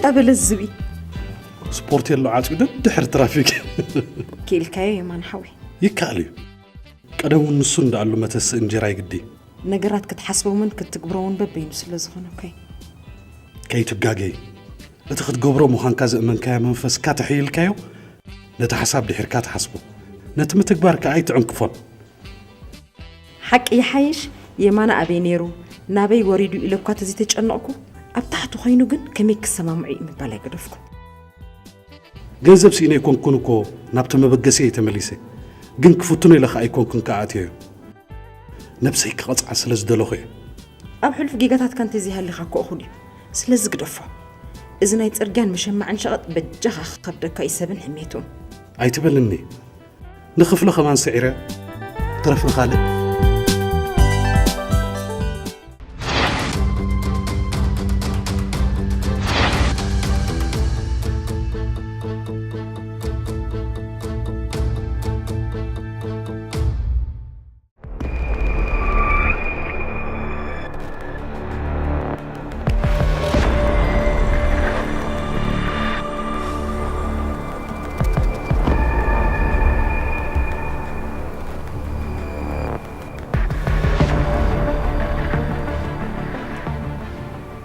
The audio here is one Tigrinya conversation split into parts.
ጠበለ ዝብኢ። ስፖርት የሎ ዓፅዩ ድሕር ትራፊክ። ክኢልካዮ የማን ሓወይ። ይከኣል እዩ። ቀደም እውን ንሱ እንዳኣሉ መተስእ እንጀራ ይግዲ። ነገራት ክትሓስቦምን ክትግብሮምን በበይኑ ስለ ዝኾነ እኮ እዩ። ከይትጋገይ። እቲ ክትገብሮ ምዃንካ ዘእመንካዮ መንፈስካ ተሐይልካዮ፣ ነቲ ሓሳብ ድሒርካ ትሓስቦ። ነቲ ምትግባር ከኣ ኣይትዕንክፎን። ሓቂ ይሓይሽ፣ የማነ ኣበይ ነይሩ፣ ናበይ ወሪዱ ኢለኳ ተዘይተጨነቕኩ፣ ኣብ ታሕቲ ኮይኑ ግን ከመይ ክሰማምዑ እዩ ምባል ኣይገደፍኩ። ገንዘብ ስኢነ ኣይኮንኩን እኮ፣ ናብቲ መበገሲ እየ ተመሊሰ። ግን ክፍትኖ ኢለ ከኣ ኣይኮንኩን ከኣትየዮ። ነብሰይ ክቐጽዓ ስለ ዝደለኹ እየ። ኣብ ሕሉፍ ጌጋታትካ እንተዘይሃሊኻ እኮ እኹል እዩ። ስለዚ ግደፎ። እዚ ናይ ጽርግያን መሸማዕን ሸቐጥ በጃኻ ክኸብደካ እዩ ሰብን ሕሜቱን። ኣይትበልኒ። ንኽፍሎ ከማን ስዒረ ትረፍ ንኻልእ።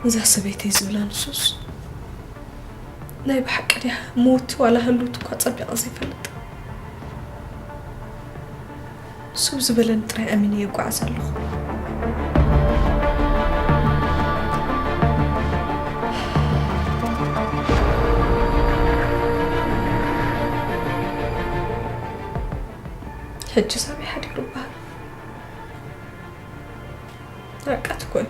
እዛ ሰበይተይ ዝብላ ንሱስ ናይ ብሓቂ ድያ? ሞት ዋላ ህሉት እኳ ጸቢቐ ዘይፈልጥ። ስብ ዝበለኒ ጥራይ ኣሚነ የጓዓዝ ኣለኹ። ሕጂ ሳበይ ሓዲሩ በሃል? ርቀት እኮ እዩ።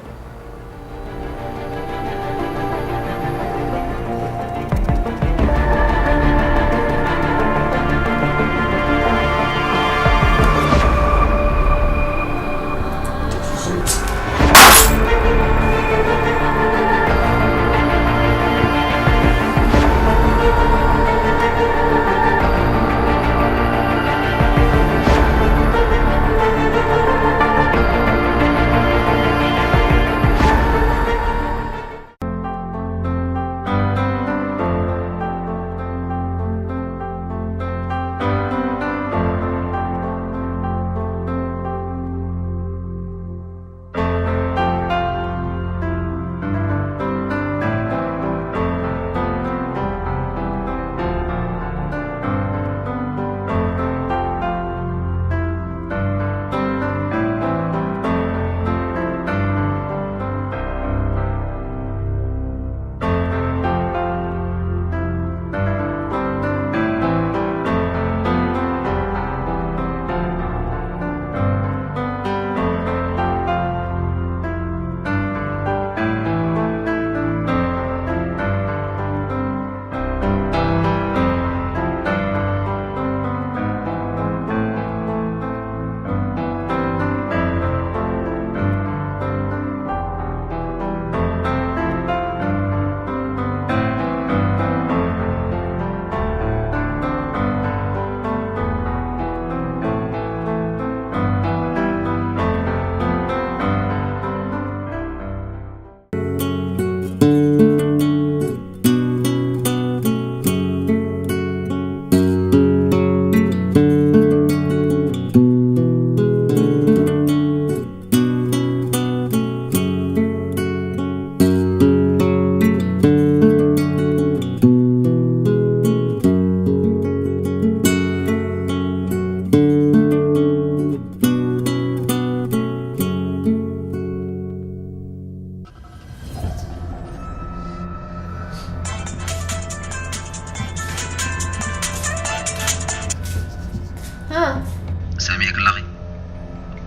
ሰሚዕኪ ኣለኺ?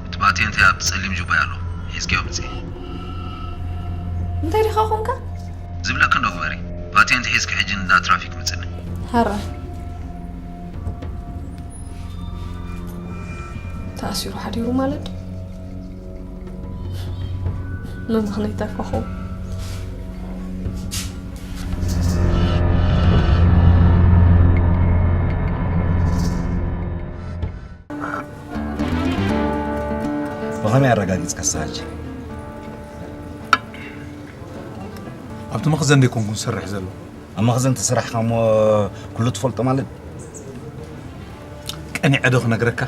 እቲ ፓቴንተይ ኣብቲ ጸሊም ጁባይ ኣሎ። ሒዝክዮ ምጺ። እንታይ ዲኻ ኾንካ? ዝብለኪ እንዶ ግበሪ። ፓቴንት ሒዝኪ ሕጂ እንዳ ትራፊክ ምጽኒ። ሀራ ተኣሲሩ ሓዲሩ ማለት ድዩ? መምኽነይታ ኮኾብ። ብኸመይ ኣረጋጊጽካ እስኻ ሕጂ? ኣብቲ መኽዘን ደይኮንኩን ዝሰርሕ ዘሎ። ኣብ መኽዘን ተሰራሕካ እሞ ኩሉ ትፈልጦ ማለት? ቀኒዐ ዶ ክነግረካ?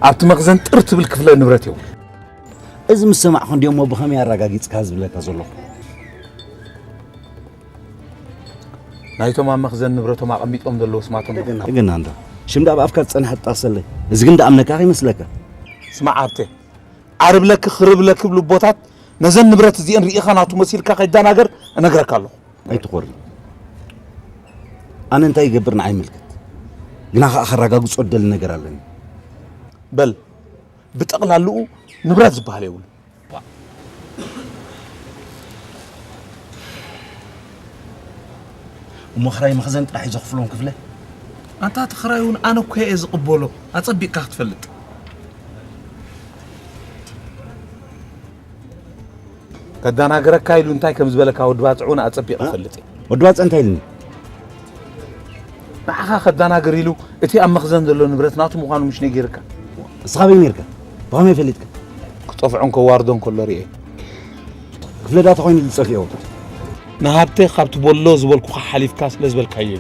ኣብቲ መኽዘን ጥር ትብል ክፍለ ንብረት የው። እዚ ምስ ሰማዕኹ እንዲሞ ብኸመይ ኣረጋጊጽካ ዝብለካ ዘለኹ? ናይቶም ኣብ መኽዘን ንብረቶም ኣቐሚጦም ዘለዉ ስማቶም። ግና እንዶ ሽም ዳ ኣብ ኣፍካ ዝጸንሐ ትጣሰለይ። እዚ ግን ዳ ኣምነካ ይመስለካ? ስማዕ ሃብተ፣ ዓርብለክ ክርብለክ ክብሉ ቦታት ነዘን ንብረት እዚአን ርኢኻ ናቱ መሲልካ ከይዳናገር እነግረካ ኣለኹ። ኣይትኾሪ። ኣነ እንታይ ይገብር ንዓይ ይምልከት። ግና ኸኣ ከረጋግጾ እደሊ ነገር ኣለኒ። በል ብጠቕላልኡ ንብረት ዝበሃል የብሉ። እሞ ክራይ መኽዘን ጥራሕ እዩ ዘኽፍሎም ክፍለ። ኣንታ እቲ ክራይ እውን ኣነ እኮ እየ ዝቕበሎ። ኣጸቢቕካ ክትፈልጥ። ከዳናገረካ ኢሉ እንታይ ከም ዝበለካ ወዲ ባጽዕ እውን ኣጸቢቐ እፈልጥ እየ። ወዲ ባጽዕ እንታይ ኢልኒ? ንዓኻ ከዳናገር ኢሉ እቲ ኣብ መኽዘን ዘሎ ንብረት ናቱ ምዃኑ ምሽ ነጊርካ? እስኻ በይ ነርካ? ብኸመይ ፈሊጥካ? ክጠፍዖን ከዋርዶን ከሎ ርኤ። ክፍለ ዳታ ኮይኑ ዝጸፍኦ። ንሃብተ ካብቲ ቦሎ ዝበልኩኻ ሓሊፍካ ስለ ዝበልካዮ እዩ።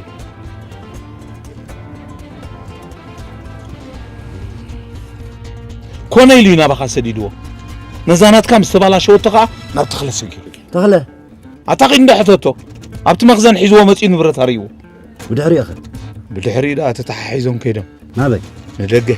ኮነ ኢሉ እዩ ናባኻ ሰዲድዎ። ነዛ ናትካ ምስ ተባላሸወቶ ኸኣ ናብ ተኽለ ሰጊሩ። ተኽለ? ኣታ ኺድ እንዳ ሕተቶ። ኣብቲ መኽዘን ሒዝዎ መጺኡ ንብረት ኣርእይዎ። ብድሕሪኡ ኸ? ብድሕሪኡ ደኣ ተተሓሒዞም ከይዶም። ናበይ? ንደገ።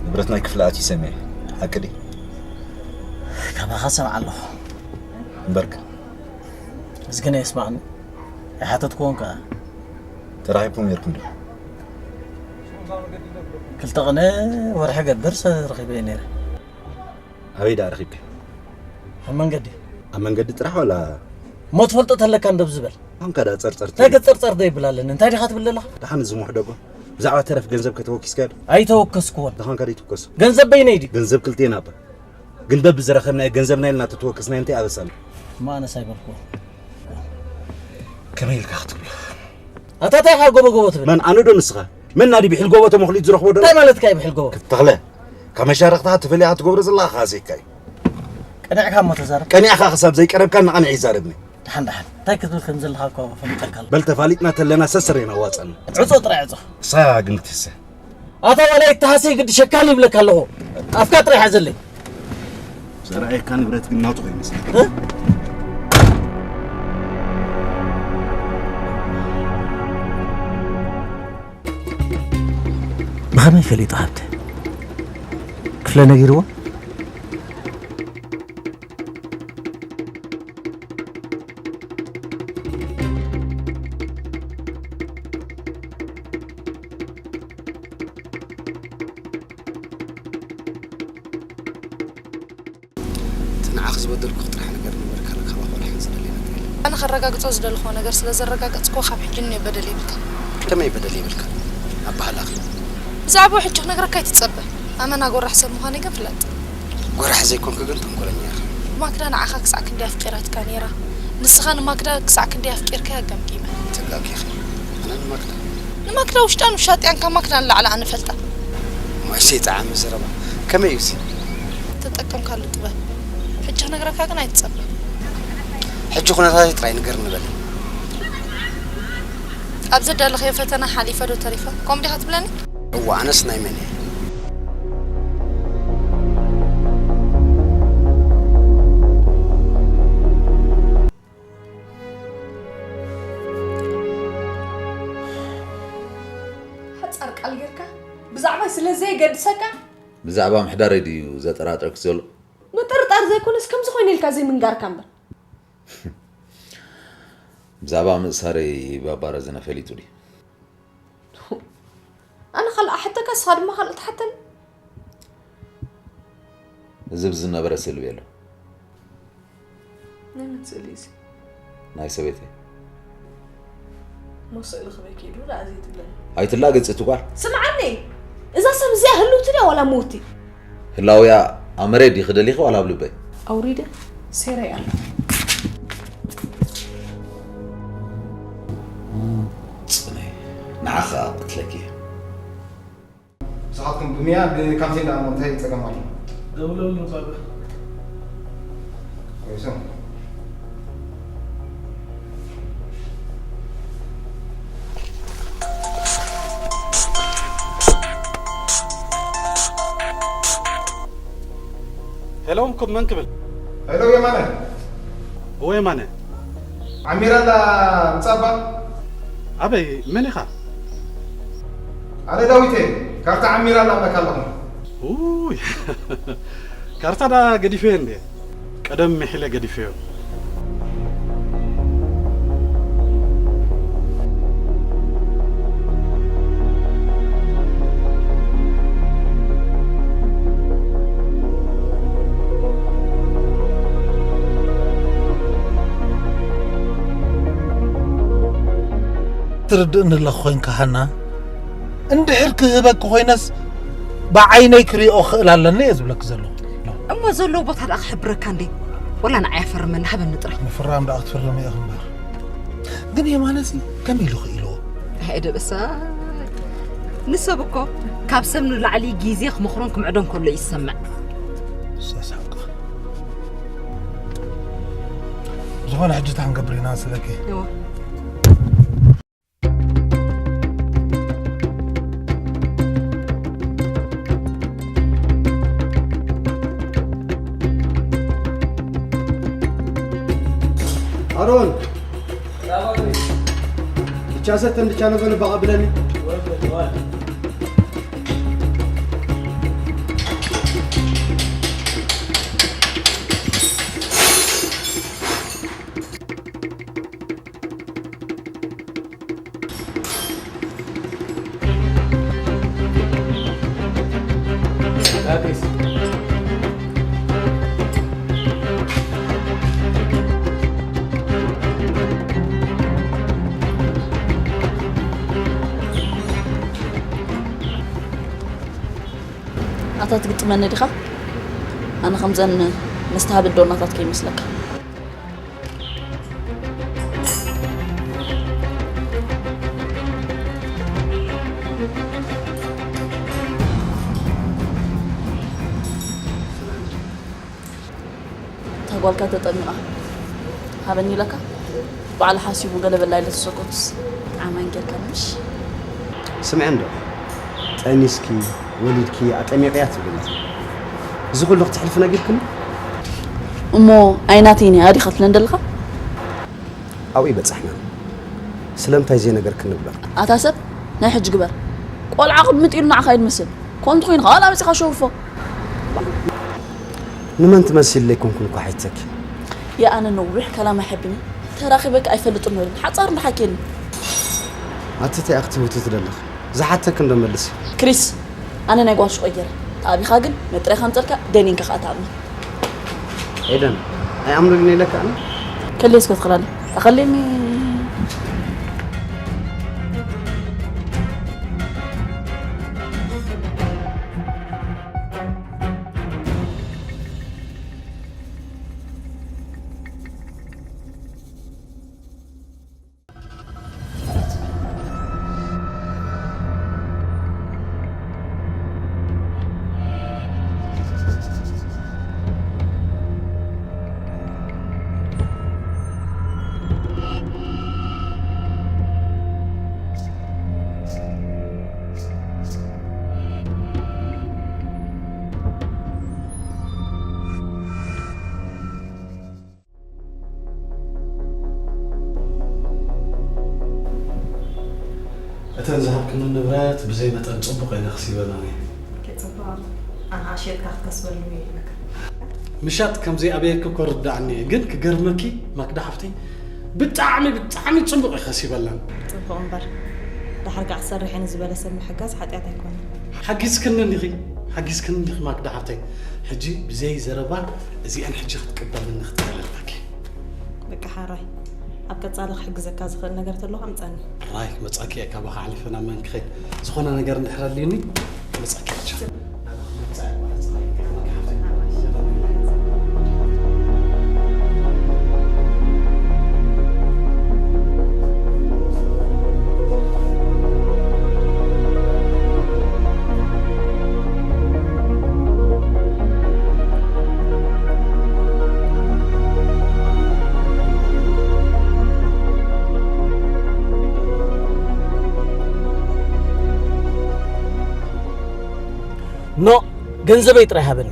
ንብረት ናይ ክፍለ ኣትዩ ሰሚዐ። ሓቂ ድዩ? ካባኻ ሰምዓ ኣለኹ። እምበርካ እዚ ግን የስማዕኒ። ኣይሓተትኩዎን ከኣ። ተራኺብኩም ነርኩም ዶ? ክልተ ቅነ ወርሒ ገብር ረኺበ ነይረ። ኣበይ ደኣ ረኺብካ? ኣብ መንገዲ። ኣብ መንገዲ ጥራሕ ዋላ? እሞ ትፈልጦ ተለካ እንደብ ዝበል። ኣንካ ደኣ ጸርጸርቲ። እንታይ ገ ጸርጸር ዘይብል ኣለኒ? እንታይ ዲኻ ትብል ዘለኻ? ደሓን እዚ ምሕደጎ። ብዛዕባ ተረፍ ገንዘብ ከተወኪስካ ዶ? ኣይተወከስኩዎን። ደኻንካ ደይ ትወከሶ? ገንዘብ በይነይ ድዩ? ገንዘብ ክልቴና እባ። ግን በብዝረኸብናዮ ገንዘብና ኢልና ተተወከስናዮ እንታይ ኣበሳና? እሞ ኣነስ ኣይበልኩዎን። ከመይ ኢልካ ክትብሎ? ኣታ እንታይ ኢኻ ጎቦ ጎቦ ትብል? መን ኣነ ዶ ንስኻ? መን ናዲ ብሒል ጎቦ ተመኽሊት ዝረኽቦ ዶ? እንታይ ማለትካ እዩ ብሒል ጎቦ? ተኽለ፣ ካብ መሻርኽትኻ ተፈሊኻ ትገብሮ ዘለኻ ክሃስየካ እዩ። ቀኒዕካ እሞ ተዛረብ። ቀኒዕካ ክሳብ ዘይቀረብካ ንቐንዕ ይዛረብኒ። ደሓን ደሓን። እንታይ ክትብል ከም ዘለኻ እኮ ፈሊጠካ ኣለኹ። በል ተፋሊጥና ተለና ሰሰር የናዋፀና። ዕጾ ጥራይ ዕጾ። እሳ ግን ክትህሰ። ኣታ ዋላ ይተሃሰ ግዲ ሸካል ይብለካ ኣለኹ። ኣፍካ ጥራይ ሓዘለይ። ዘርኣየካ ንብረት ግን ናቱ ከይመስል። ብኸመይ ፈሊጡ ሃብተ? ክፍለ ነጊርዎ? እቲ ንዓኺ ዝበደልኩኺ ጥራሕ ነገር ንበርካ፣ ካባኺ ዋላ ሓንቲ ዝደልየ ነገር የለን። ኣነ ከረጋግጾ ዝደለኹዎ ነገር ስለ ዘረጋገጽኩዎ ካብ ሕጂ ንንዮ በደል የብልካን። ከመይ በደል የብልካን? ኣበሃህላኺ። ብዛዕባኡ ሕጂ ክነግረካ ኣይትጸበ። ኣመና ጎራሕ ሰብ ምዃነይ ግን ፍለጥ። ጎራሕ ዘይኮንኪ ግን ተንኮለኛ ኢኺ። ማክዳ ንዓኻ ክሳዕ ክንደይ ኣፍቂራትካ ነይራ። ንስኻ ንማክዳ ክሳዕ ክንደይ ኣፍቂርካያ ገምጊመ። ተጋጊኺ። ኣነ ንማክዳ ንማክዳ ውሽጣን ውሻጥያን ካብ ማክዳ ንላዕሊ ኣነ እፈልጣ። ማይሰይ ጠዓሚ ዘረባ። ከመይ እዩ እዚ? ተጠቀምካሉ ጥበብ። ሕጂ ክነግረካ ግን ኣይትጸበ። ሕጂ ኩነታተይ ጥራይ ንገርኒ በሊ። ኣብ ዘዳለኽዮ ፈተና ሓሊፈ ዶ ተሪፈ? ከምኡ ዲኻ ትብለኒ? እዋ ኣነስ ናይ መን እየ? ሓጻር ቃል ጌርካ ብዛዕባይ ስለ ዘየገድሰካ? ብዛዕባ ምሕዳረይ ድዩ ዘጠራጥረኪ ዘሎ? ምጥርጣር ዘይኮነስ ከምዚ ኮይነ ኢልካ ዘይምንጋርካ እምበር። ብዛዕባ ምእሳረይ ባባ ረዘነ ፈሊጡ ድዩ? ኣነ ካልእ ኣሕተካ፣ ንስኻ ድማ ካልእ ትሓተኒ። እዚ ብዝነበረ ስእሊ ኣሎ። ናይ መን ስእሊ እዚ? ናይ ሰበይተይ። እሞ ስእሊ ክበይ ከይዱ ደኣ ዘይትብለኒ? ኣይትላገጽ እቲ ጓል። ስምዓኒ፣ እዛ ሰብ እዚኣ ህልውቲ ድያ ዋላ ምውቲ? ህላውያ ኣብ መሬት ድዩ ክደሊኺ ዋላ ኣብ ልበይ? ኣውሪደ ሴረይ ኣላ። ጽነይ፣ ንዓኻ ቅትለኪ እየ። ንስኻትኩም ብሚያ ብካፕቴን ደኣ እሞ እንታይ ጸገም ኣሎ? ደውለሉ ባባ። ወይሶም። ሄሎ፣ እም ክብ መን ክብል? ሄሎ፣ የማነ። እወ፣ የማነ። ዓሚራ ኣላ ምጻባ? ኣበይ፣ መን ኢኻ? ኣነ ዳዊት እየ። ካርታ ዓሚራ ኣላ እብለካ ኣለኹ። ውይ፣ ካርታ ዳ ገዲፈዮ እንዴ? ቀደም ምሒለ ገዲፈዮ። ትርድእኒ ኣለኹ ኮይንካ ሃና፣ እንድሕር ክህበኪ ኮይነስ ብዓይነይ ክሪኦ ክእል ኣለኒ እየ ዝብለኪ ዘለኹ። እሞ ዘለዎ ቦታ ደኣ ክሕብረካ እንዴ? ወላ ንዓይ ኣፈርመኒ፣ ሃበኒ ጥራይ። ምፍራም ደኣ ክትፍርም ኢኺ እምበር። ግን የማነሲ ከመይ ኢሉ ክኢልዎ? ኣይ ደበሳ፣ ንሰብ እኮ ካብ ሰብ ንላዕሊ ግዜ ክመኽሮን ክምዕዶን ከሎ እዩ ዝሰምዕ። ሰሳብካ። ዝኾነ ሕጂ እንታይ ክንገብር ኢና ስለኪ? እወ። ኣሮን፣ ድቻ ሰተን ድቻ ነበለ ባቐ ብለኒ። ኣታ ትግጥመኒ ዲኻ? ኣነ ከምዘን መስተሃብል ዶናታት ከይመስለካ። እታ ጓልካ ተጠሚቓ ሃበኒ ኢለካ፣ ባዕሉ ሓሲቡ ገለ በላ ኢለ ተሰኮትስ ዓማን ጌርካ ምሽ? ስምዒ እንዶ፣ ጠኒስኪ፣ ወሊድኪ፣ ኣጠሚቕያ ትብልኒ። እዚ ኩሉ ክትሕልፊ ነጊርክኒ? እሞ ኣይናተይን እያ ዲኻ ትብለን ዘለኻ? ኣብኡ ይበጻሕና። ስለምንታይ ዘይነገርክኒ ብለካ? ኣታ ሰብ፣ ናይ ሕጂ ግበር። ቆልዓ ቅምጥ ኢሉ ንዓኻ እዩ ዝመስል። ኮንቱ ኮይንካ ዋላ መጺኻ ሸውፎ። ንመን ትመስሊ ዘይኮንኩን እኳ ሓይተኪ። የኣነ ነዊሕ ከላም ኣይሐብኒ። ተራኺበካ ኣይፈልጥን ነይሩ። ሓጻር እንዶ ሓኪየኒ። ኣቲ እንታይ ክትህውቲ ትደለኺ? ዝሓተኪ እንዶ መልሲ። ክሪስ፣ ኣነ ናይ ጓል ሽቆይ ገይረ። ተኣቢኻ ግን መጥረይ ከምጸልካ ደኒንካ ከኣ ትሃብኒ። ኤደን፣ ኣይኣምነሉን ኢለካ ኣነ? ከልየ እስከ ትኽላለይ። ተኸልየኒ። እተን ዝሃብክኒ ንብረት ብዘይ መጠን ጽቡቕ ኢለ ክሲበን እየ። ከይጽቡቕ፣ ኣነ ኣሽየጥካ ክትከስበሉ እየ ይብለካ። ምሻጥ ከም ዘይኣበየኪ እኮ ርዳኣኒ እየ፣ ግን ክገርመኪ ማክዳ ሓፍተይ ብጣዕሚ ብጣዕሚ ጽቡቕ እዩ ከሲበላን። ጽቡቕ እምበር ድሓር ከዓ ክሰርሕ እየ ንዝበለ ሰብ ምሕጋዝ ሓጢኣት ኣይኮነን። ሓጊዝክኒ እንዲኺ ሓጊዝክኒ እንዲኺ ማክዳ ሓፍተይ። ሕጂ ብዘይ ዘረባ እዚአን ሕጂ ክትቅበልኒ ክትኽእል ኣለኪ። በቃ ሓራይ ኣብ ቀጻሊ ክሕግዘካ ዝኽእል ነገር ተሎ ኣምጻኒ። ራይት መጻኪ እየ ካባኻ ሓሊፈ ናብ መን ክኸይድ ዝኾነ ነገር እንድሕር ኣልዩኒ መጻኪ እየ። ኖእ፣ ገንዘበይ ጥራይ ሃበኒ።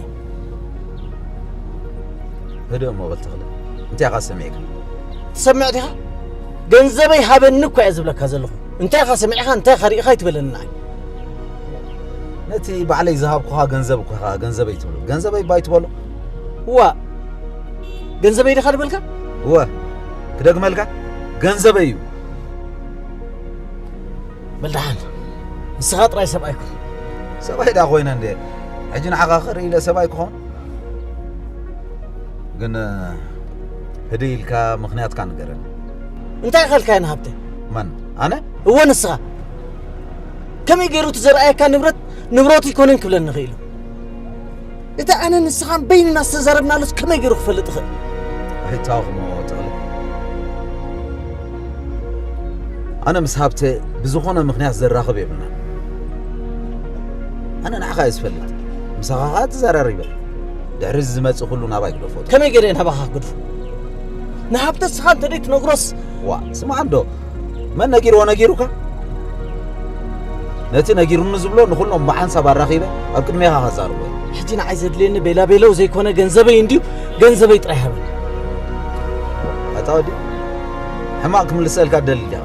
ህድእ እሞ በል ተኽለ፣ እንታይ ኢኻ ሰሚዕካ? ትሰምዕ ዲኻ? ገንዘበይ ሃበኒ እኳ እየ ዝብለካ ዘለኹ። እንታይ ኢኻ ሰሚዕኻ፣ እንታይ ኢኻ ርኢኻ ኣይትበለኒ ንዓይ። ነቲ ባዕለይ ዝሃብኩኻ ገንዘብ እኮ ኢኻ ገንዘበይ ትብሎ። ገንዘበይ እባ ኣይትበሎ። እዋ፣ ገንዘበይ ዲኻ ዝበልካ? እወ፣ ክደግመልካ፣ ገንዘበይ እዩ። በል ደሓን ንስኻ ጥራይ ሰብኣይ ኩን። ሰብኣይ ደኣ ኮይነ እንድየ። ሕጂ ንዓኻ ክርኢ ኢለ ሰብኣይ ክኾን? ግን ህድእ ኢልካ ምኽንያትካ ንገረኒ። እንታይ ከልካዮ ንሃብተይ? መን? ኣነ? እወ ንስኻ። ከመይ ገይሩ እቲ ዘርኣየካ ንብረት ንብረቱ ኣይኮነን ክብለኒ ኽኢሉ? እቲ ኣነ ንስኻን በይንና ዝተዛረብናሉስ ከመይ ገይሩ ክፈልጥ ይኽእል? ኣይታወኽሞ ተኽለ። ኣነ ምስ ሃብተ ብዝኾነ ምኽንያት ዘራኽብ የብልናን። ኣነ ንዓኻ እየ ዝፈልጥ። ምሳኻ ኸኣ ተዘራሪበ። ድሕሪ እዚ ዝመጽእ ኩሉ ናባይ ግደፎ። ከመይ ገይረ እየ ናባኻ ክግድፎ? ንሃብተ ንስኻ እንተ ደይትነግሮስ? ዋእ ስማዕ እንዶ መን ነጊርዎ ነጊሩካ? ነቲ ነጊሩኒ ዝብሎ ንኹሎም ብሓንሳብ ኣራኺበ ኣብ ቅድሜኻ ከዛርቦ እየ። ሕጂ ንዓይ ዘድልየኒ ቤላቤለው ዘይኮነ ገንዘበይ እንድዩ፣ ገንዘበይ ጥራይ ሃበኒ። ኣታ ወዲ ሕማቕ ክምልሰልካ ትደሊ ዲኻ?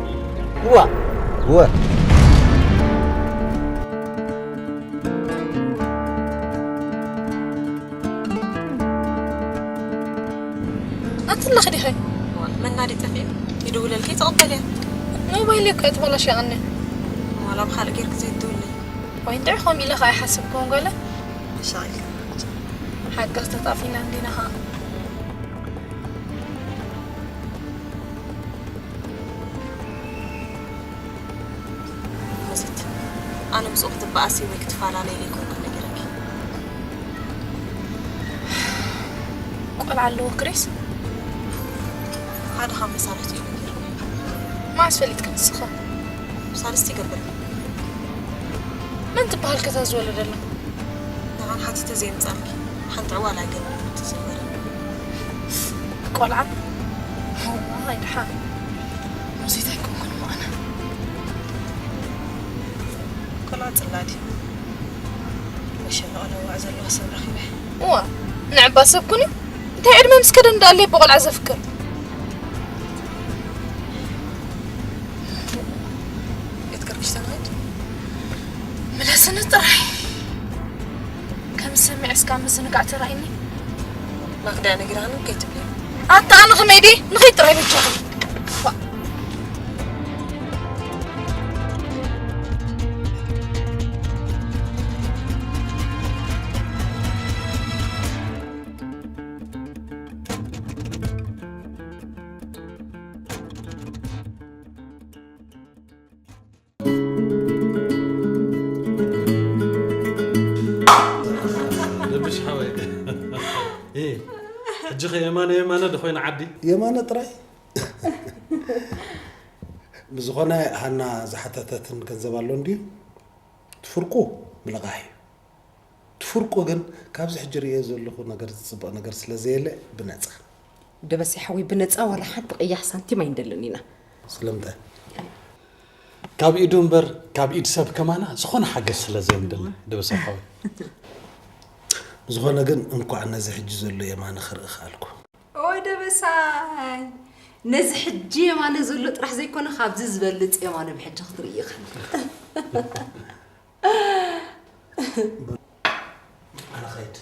እዋ። እወ። ኣንቲ ኣለኺ ዲኺ? ዋላ መናዲ ጠፊኡ ይድውለልኪ ትቕበልያ። ሞባይለይ እኮ እያ ተበላሽያኒ። ዋላ ብኻልእ ጌርኪ ዘይትድውሊ። ወይ እንድዒ ከምኡ ኢለ ኸኣ ኣይሓሰብኩዎን ጓለ። ሻቂ ሓቂ ተጣፊና እንዲና ኸኣ። መሲት ኣነ ምስኡ ክትበኣሲ ወይ ክትፈላለይ ዘይኮንኩ ነጊረኪ። ቆልዓ ኣለዎ ክሪስ? ሓደ ካብ መሳርሕቲ እዩ ነጊሩ። መዓስ ፈሊጥካ ንስኻ? ሳልስቲ ይገብር። መን ትበሃል ከታ ዝወለደላ? ንዓን ሓቲተ ዘይምጻልኪ ሓንቲ ዕዋላ ኣይገብርን እቲ ዝነበረ። ቆልዓ ዋይ ድሓን ሙዚት ኣይኮንኩን እሞ ኣነ ቆልዓ ጽላዲ መሸመቕ ለዋዕ ዘለዋ ሰብ ረኺበ። እዋ ንዕባ ሰብ ኩኒ እንታይ ዕድመ ምስ ከደ እንዳኣለየ ብቆልዓ ዘፍቅር የትከርክሽ ተናይድ ምለስኒ ጥራይ ከም ሰሚዐ እስካ ምዝንጋዕ ተራእይኒ ማክዳ ነጊራኒ ከይትብሊ ኣታ ኣነ ከመይ ድየ ንኸይድ ጥራይ በጃኹም ደብሽ ሓወይ። እ፣ ሕጂ ኸ የማነ የማነ ዶ ኾይኑ ዓዲ? የማነ ጥራይ። ብዝኾነ ሃና ዝሓተተትን ገንዘብ ኣሎ እንድዩ? ትፍርቁ ብልቓሕ እዩ። ትፍርቁ ግን ካብዚ ሕጂ ርእየ ዘለኹ ነገር ዝጽበቕ ነገር ስለ ዘየለ ብነጻ። ደበሴ ሓወይ ብነጻ ዋላ ሓንቲ ቅያሕ ሳንቲም ኣይንደልን ኢና። ስለምንታይ? ካብ ኢዱ እምበር ካብ ኢድ ሰብ ከማና ዝኾነ ሓገዝ ስለ ዘይንደሊ ደበሴ ሓወይ። ብዝኾነ ግን እንኳዕ ነዚ ሕጂ ዘሎ የማነ ክርኢ ከኣልኩ። ኦይ ደበሳይ ነዚ ሕጂ የማነ ዘሎ ጥራሕ ዘይኮነ ካብዚ ዝበልጽ የማነ ብሕጂ ክትርኢ ኢኻ። ኣነ ኸይድ።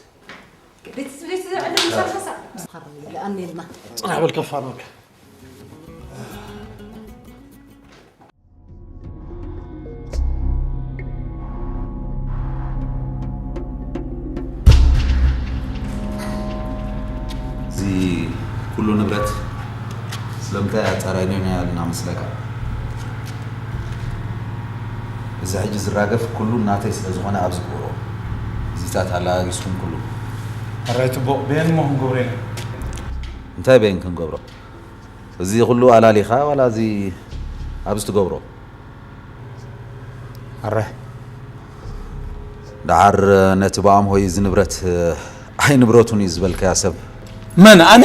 ቤት ቤት ዘዕለኒ ጽናሕ በል ከፋ ነውካ። እዚ ኩሉ ንብረት ስለምንታይ ኣጻራይናዮ ኣለና መስለካ? እዚ ሕጂ ዝራገፍ ኩሉ ናተይ ስለ ዝኾነ ኣብዚ ግበሮ። እዚታት ኣላጋጊስኩም ኩሉ። ሕራይ ጽቡቕ፣ በየን እሞ ክንገብሮ ኢና? እንታይ በየን ክንገብሮ? እዚ ኩሉ ኣላሊኻ ዋላ እዚ ኣብዚ ትገብሮ? ኣረ። ደሓር ነቲ ብኣምሆይ እዚ ንብረት ኣይ ንብረቱን እዩ ዝበልካያ ሰብ። መን ኣነ?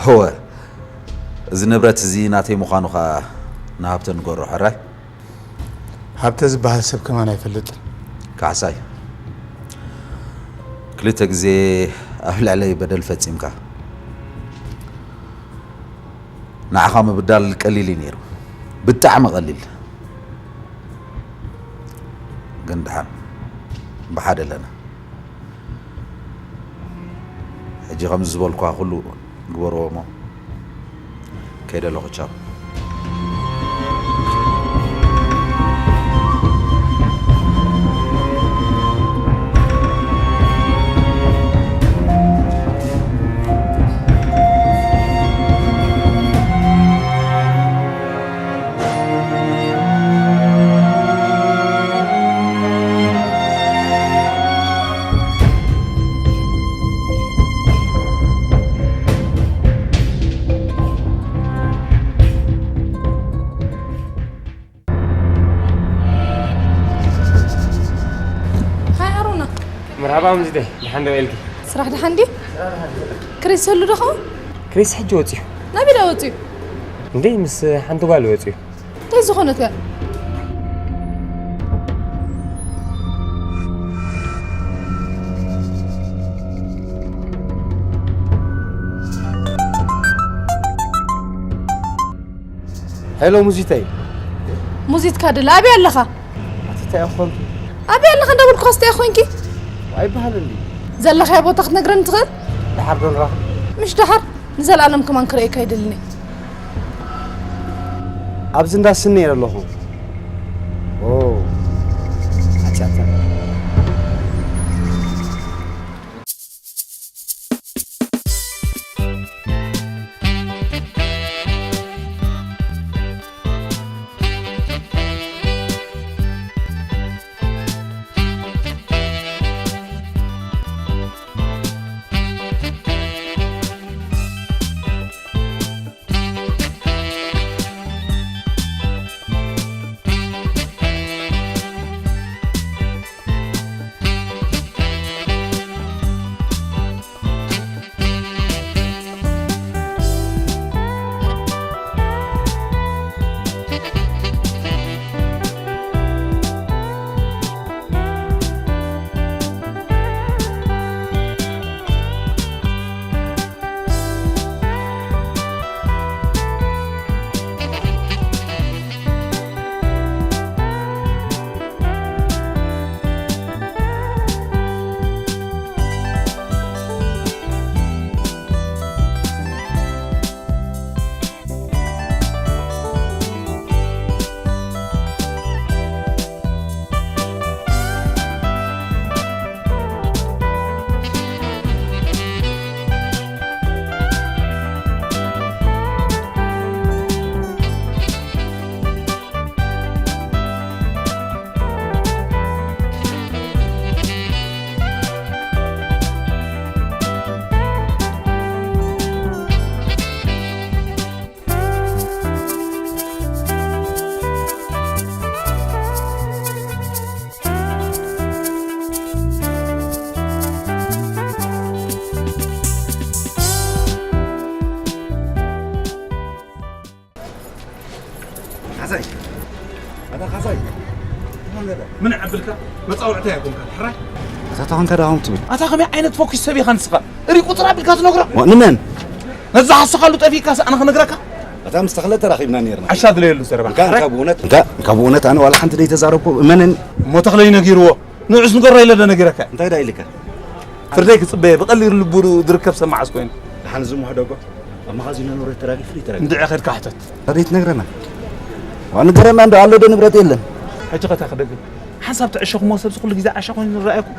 እወ። እዚ ንብረት እዚ ናተይ ምዃኑ ኸኣ ንሃብተ ንገሮ ሕራይ። ሃብተ ዝበሃል ሰብ ከማን ኣይፈልጥን። ካሕሳይ። ክልተ ግዜ ኣብ ልዕለይ በደል ፈጺምካ። ንዓኻ ምብዳል ቀሊል እዩ ነይሩ። ብጣዕሚ ቀሊል። ግን ደሓን ብሓደ ኣለና። ሕጂ ከምዚ ዝበልኳ ኩሉ ግበርዎ እሞ ከይደ ኣለኹ ቻው። ሃይ ኣሮና። መርሓባ ሙዚተይ፣ ደሓን ዶ ኢልኪ? ስራሕ ደሓን ድዩ? ክሪስ ህሉ ዶ ኸውን? ክሪስ ሕጂ ወፂኡ። ናበይ ዳ ወፂኡ? እንዴ ምስ ሓንቲ ጓል ወፂኡ። እንታይ ዝኾነት እያ? ሄሎ ሙዚተይ። ሙዚትካ ድለ ኣበይ ኣለኻ? ኣቲ እንታይ ኮንኪ? ኣበይ ኣለኻ እንዳበልኩ እንታይ ኮንኪ? ኣይበሃልን ድዩ? ዘለኻዮ ቦታ ክትነግረኒ ትኽእል? ደሓር ዶ ንራኸብ? ምሽ ደሓር ንዘለኣለም ከማን ክርእየካ ኣይደልን እየ። ኣብዚ እንዳ ስኒ እየ ዘለኹ። ኦ፣ ሓጢኣተን። ካሳይ፣ ኣታ ካሳይ፣ ምን ዓብልካ መጻውዕታ ኣይኮንካ፣ ሕራይ። ኣታ ተኾንካ ደኣ ትብል። ኣታ ከመይ ዓይነት ፎኪስ ሰብ ኢኻ ንስኻ? እሪ ቁጽር ኣቢልካ ትነግሮ? ዋ፣ ንመን? ነዛ ሓሰኻሉ ጠፊእካስ ኣነ ክነግረካ? ኣታ ምስ ተኽለ ተራኺብና ነይርና። ዓሻ ድለየሉ ዘረባ። እንካ፣ እንካ ብእውነት፣ እንካ፣ እንካ ብእውነት ኣነ ዋላ ሓንቲ ዘይተዛረብኩ እመነኒ። እሞ ተኽለይ ነጊርዎ። ንዑስ ንገሮ ኢለ ዶ ነጊረካ? እንታይ ደኣ ኢልካ? ፍርደይ ክጽበየ ብቐሊል ልቡ ዝርከብ ሰብ መዓስ ኮይኑ? ደሓን ዝም ወሕደጎ ኣብ መኻዚኖ ንብረት ተራጊፉ ይተረግ። እንድዒ ከድካ ሕተት። ኣቤት ነግረና። ዋ ንገረና እንዶ ኣሎ ዶ ንብረት የለን? ሕጂ ከታ ክደግም። ሓንሳብ ትዕሸኹሞ ሰብሲ ኩሉ ግዜ ዓሻ ኮይኑ ዝረኣየኩም?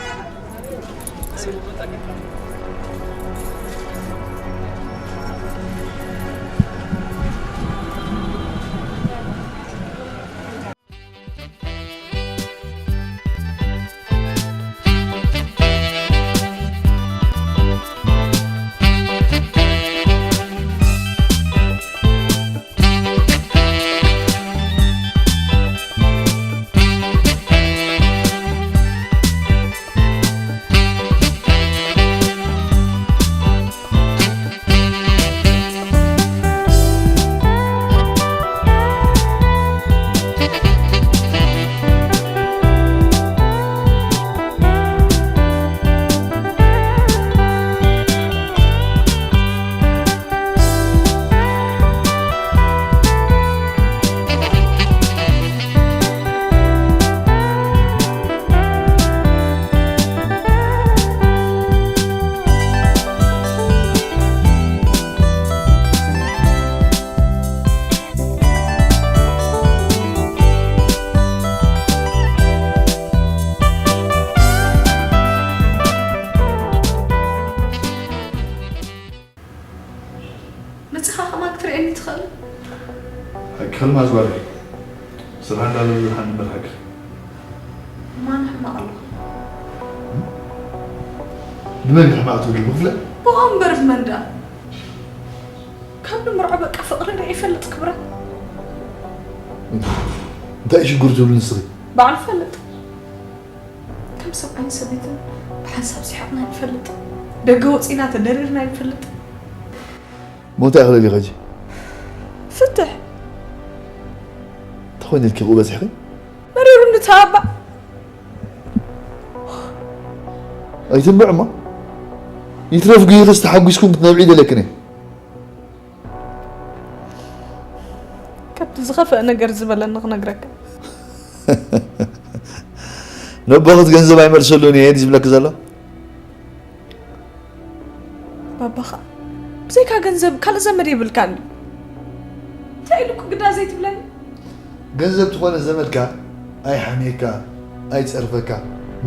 መጺኻ ከማን ክትርእየኒ ትኽእል? ሓቂ ሕልማት ጓለይ። ስራሕ እንዳለ ዝሓን እምበር ሓቂ። ማን ሕማቕ ኣለኹ? ብመን ሕማቕ ትብሊ? ብኽፍለ? ብኦም እምበር ብመን ደኣ? ካብ ንምርዖ በቃ ፍቕሪ ርኤ ይፈልጥ ክብረት። እንታይ እዩ ሽግር ትብሊ ንስኺ? ባዕሉ ይፈልጥ። ከም ሰብኣይን ሰበይትን ብሓንሳብ ስሒቕና ኣይንፈልጥ። ደገ ወጺና ተደሪርና ኣይንፈልጥ። ሞት ኣይኽእል ኢኻ ሕጂ? ፍትሕ። ተኾይነ ኢልኪ ክኡ በጺሕኺ? መሪሩኒ ተባዕ። ኣይትንብዕ እሞ። ይትረፍ ጉሂኽስ ተሓጒስኩም ክትነብዒ ደለክን እየ። ካብቲ ዝኸፍአ ነገር ዝበለኒ ክነግረካ። ነቦኽት ገንዘብ ኣይመልሰሉን እየ ድዩ ዝብለኪ ዘሎ? ባባኻ ብዘይካ ገንዘብ ካልእ ዘመድ የብልካን ድዩ? እንታይ ኢሉ እኮ ግዳ ዘይትብለኒ? ገንዘብ ትኾነ ዘመድካ ኣይሓምየካ፣ ኣይጸርፈካ፣